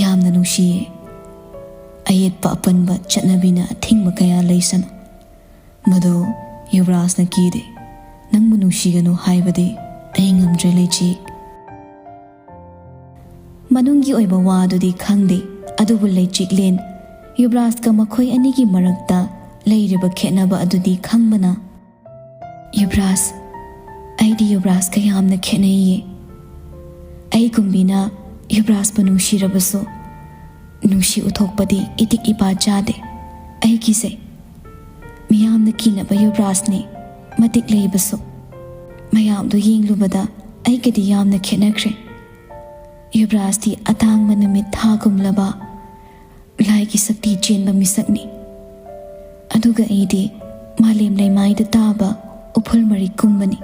ꯌꯥꯝꯅ ꯅꯨꯡꯁꯤꯌꯦ꯫ ꯑꯌꯦꯠꯄ ꯑꯄꯟꯕ ꯆꯠꯅꯕꯤꯅ ꯑꯊꯤꯡꯕ ꯀꯌꯥ ꯂꯩꯁꯅꯨ꯫ ꯃꯗꯨ ꯌꯨꯕ꯭ꯔꯥꯖꯅ ꯀꯤꯗꯦ꯫ ꯅꯪꯕꯨ ꯅꯨꯡꯁꯤꯒꯅꯨ ꯍꯥꯏꯕꯗꯤ ꯑꯩ ꯉꯝꯗ꯭ꯔꯦ ꯂꯩꯆꯤꯛ꯫" ꯃꯅꯨꯡꯒꯤ ꯑꯣꯏꯕ ꯋꯥꯗꯨꯗꯤ ꯈꯪꯗꯦ, ꯑꯗꯨꯕꯨ ꯂꯩꯆꯤꯛꯂꯦꯟ ꯌꯨꯕ꯭ꯔꯥꯖꯀ ꯃꯈꯣꯏ ꯑꯅꯤꯒꯤ ꯃꯔꯛꯇ ꯂꯩꯔꯤꯕ ꯈꯦꯠꯅꯕ ꯑꯗꯨꯗꯤ ꯈꯪꯕꯅ, "ꯌꯨꯕ꯭ꯔꯥꯖ, ꯑꯩꯗꯤ ꯌꯨꯕ꯭ꯔꯥꯖꯀ ꯌꯥꯝꯅ ꯈꯦꯠꯅꯩꯌꯦ꯫ ꯑꯩꯒꯨꯝꯕꯤꯅ ꯌꯨꯕ꯭ꯔꯥꯖꯄꯨ ꯅꯨꯡꯁꯤꯔꯕꯁꯨ ꯅꯨꯡꯁꯤ ꯎꯠꯊꯣꯛꯄꯗꯤ ꯏꯇꯤꯛ ꯏꯄꯥ ꯆꯥꯗꯦ꯫ ꯑꯩꯒꯤꯁꯦ ꯃꯤꯌꯥꯝꯅ ꯀꯤꯅꯕ ꯌꯨꯕ꯭ꯔꯥꯖꯅꯤ꯫ ꯃꯇꯤꯛ ꯂꯩꯕꯁꯨ ꯃꯌꯥꯝꯗꯨ ꯌꯦꯡꯂꯨꯕꯗ ꯑꯩꯒꯗꯤ ꯌꯥꯝꯅ ꯈꯦꯠꯅꯈ꯭ꯔꯦ꯫ ꯌꯨꯕ꯭ꯔꯥꯖꯇꯤ ꯑꯇꯥꯡꯕ ꯅꯨꯃꯤꯠ ꯊꯥꯒꯨꯝꯂꯕ ꯂꯥꯏꯒꯤ ꯁꯛꯇꯤ ꯆꯦꯟꯕ ꯃꯤꯁꯛꯅꯤ꯫ ꯑꯗꯨꯒ ꯑꯩꯗꯤ ꯃꯥꯂꯦꯝ ꯂꯩꯃꯥꯏꯗ ꯇꯥꯕ ꯎꯐꯨꯜ ꯃꯔꯤꯛꯀꯨꯝꯕꯅꯤ꯫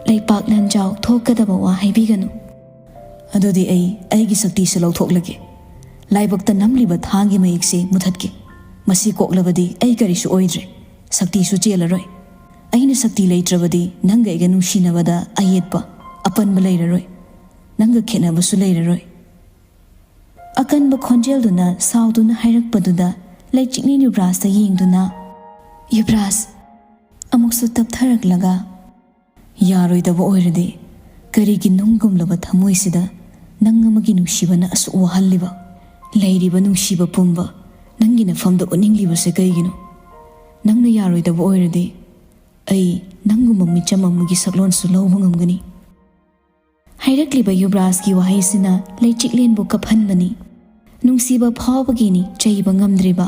ꯂꯩꯄꯥꯛ ꯂꯟꯖꯥꯎ ꯊꯣꯛꯀꯗꯕ ꯋꯥ ꯍꯥꯏꯕꯤꯒꯅꯨ꯫ ꯑꯗꯨꯗꯤ ꯑꯩ ꯑꯩꯒꯤ ꯁꯛꯇꯤꯁꯨ ꯂꯧꯊꯣꯛꯂꯒꯦ꯫ ꯂꯥꯏꯕꯛꯇ ꯅꯝꯂꯤꯕ ꯊꯥꯡꯒꯤ ꯃꯌꯦꯛꯁꯦ ꯃꯨꯊꯠꯀꯦ꯫ ꯃꯁꯤ ꯀꯣꯛꯂꯕꯗꯤ ꯑꯩ ꯀꯔꯤꯁꯨ ꯑꯣꯏꯗ꯭ꯔꯦ꯫ ꯁꯛꯇꯤꯁꯨ ꯆꯦꯜꯂꯔꯣꯏ꯫ ꯑꯩꯅ ꯁꯛꯇꯤ ꯂꯩꯇ꯭ꯔꯕꯗꯤ ꯅꯪꯒ ꯑꯩꯒ ꯅꯨꯡꯁꯤꯅꯕꯗ ꯑꯌꯦꯠꯄ, ꯑꯄꯟꯕ ꯂꯩꯔꯔꯣꯏ꯫ ꯅꯪꯒ ꯈꯦꯠꯅꯕꯁꯨ ꯂꯩꯔꯔꯣꯏ꯫ ꯑꯀꯟꯕ ꯈꯣꯟꯖꯦꯜꯗꯨꯅ ꯁꯥꯎꯗꯨꯅ ꯍꯥꯏꯔꯛꯄꯗꯨꯗ ꯂꯩꯆꯤꯛꯅꯤ ꯌꯨꯕ꯭ꯔꯥꯖꯇ ꯌꯦꯡꯗꯨꯅ, "ꯌꯨꯕ꯭ꯔꯥꯖ!" ꯑꯃꯨꯛꯁꯨ ꯇꯞꯊꯔꯛꯂꯒ, "ꯌꯥꯔꯣꯏꯗꯕ ꯑꯣꯏꯔꯗꯤ ꯀꯔꯤꯒꯤ ꯅꯨꯡꯒꯨꯝꯂꯕ ꯊꯃꯣꯏꯁꯤꯗ ꯅꯪ ꯑꯃꯒꯤ ꯅꯨꯡꯁꯤꯕꯅ ꯑꯁꯨꯛ ꯋꯥꯍꯜꯂꯤꯕ? ꯂꯩꯔꯤꯕ ꯅꯨꯡꯁꯤꯕ ꯄꯨꯝꯕ ꯅꯪꯒꯤ ꯅꯐꯝꯗ ꯎꯠꯅꯤꯡꯂꯤꯕꯁꯦ ꯀꯩꯒꯤꯅꯣ? ꯅꯪꯅ ꯌꯥꯔꯣꯏꯗꯕ ꯑꯣꯏꯔꯗꯤ ꯑꯩ ꯅꯪꯒꯨꯝꯕ ꯃꯤꯆꯝ ꯑꯃꯒꯤ ꯁꯛꯂꯣꯟꯁꯨ ꯂꯧꯕ ꯉꯝꯒꯅꯤ?" ꯍꯥꯏꯔꯛꯂꯤꯕ ꯌꯨꯕ꯭ꯔꯥꯖꯀꯤ ꯋꯥꯍꯩꯁꯤꯅ ꯂꯩꯆꯤꯛꯂꯦꯟꯕꯨ ꯀꯞꯍꯟꯕꯅꯤ꯫ ꯅꯨꯡꯁꯤꯕ ꯐꯥꯎꯕꯒꯤꯅꯤ ꯆꯩꯕ ꯉꯝꯗ꯭ꯔꯤꯕ꯫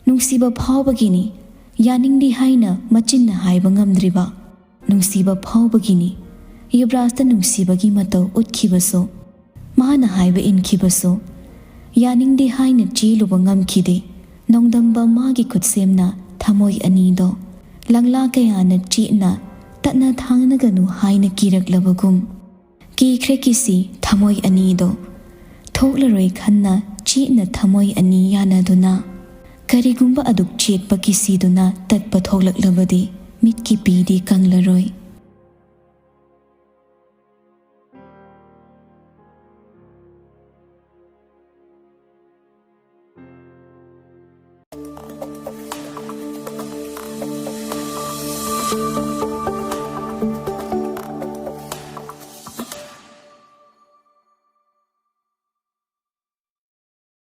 ꯅꯨꯡꯁꯤꯕ ꯐꯥꯎꯕꯒꯤꯅꯤ ꯌꯥꯅꯤꯡꯗꯦ ꯍꯥꯏꯅ ꯃꯆꯤꯟꯅ ꯍꯥꯏꯕ ꯉꯝꯗ꯭ꯔꯤꯕ꯫ ꯅꯨꯡꯁꯤꯕ ꯐꯥꯎꯕꯒꯤꯅꯤ ꯌꯨꯕ꯭ꯔꯥꯖꯇ ꯅꯨꯡꯁꯤꯕꯒꯤ ꯃꯇꯧ ꯎꯠꯈꯤꯕꯁꯨ, ꯃꯥꯅ ꯍꯥꯏꯕ ꯏꯟꯈꯤꯕꯁꯨ꯫ ꯌꯥꯅꯤꯡꯗꯦ ꯍꯥꯏꯅ ꯆꯦꯜꯂꯨꯕ ꯉꯝꯈꯤꯗꯦ꯫ ꯅꯣꯡꯗꯝꯕ ꯃꯥꯒꯤ ꯈꯨꯠꯁꯦꯝꯅ ꯊꯃꯣꯏ ꯑꯅꯤꯗꯣ ꯂꯪꯂꯥ ꯀꯌꯥꯅ ꯆꯦꯠꯅ ꯇꯠꯅ ꯊꯥꯡꯅꯒꯅꯨ ꯍꯥꯏꯅ ꯀꯤꯔꯛꯂꯕꯒꯨꯝ꯫ ꯀꯤꯈ꯭ꯔꯦ ꯀꯤꯁꯤ ꯊꯃꯣꯏ ꯑꯅꯤꯗꯣ꯫ ꯊꯣꯛꯂꯔꯣꯏ ꯈꯟꯅ ꯆꯦꯠꯅ ꯊꯃꯣꯏ ꯑꯅꯤ ꯌꯥꯅꯗꯨꯅ꯫ ꯀꯔꯤꯒꯨꯝꯕ ꯑꯗꯨꯛ ꯆꯦꯠꯄ ꯀꯤꯁꯤꯗꯨꯅ ꯇꯠꯄ ꯊꯣꯛꯂꯛꯂꯕꯗꯤ ꯃꯤꯠꯀꯤ ꯄꯤꯗꯤ ꯀꯪꯂꯔꯣꯏ꯫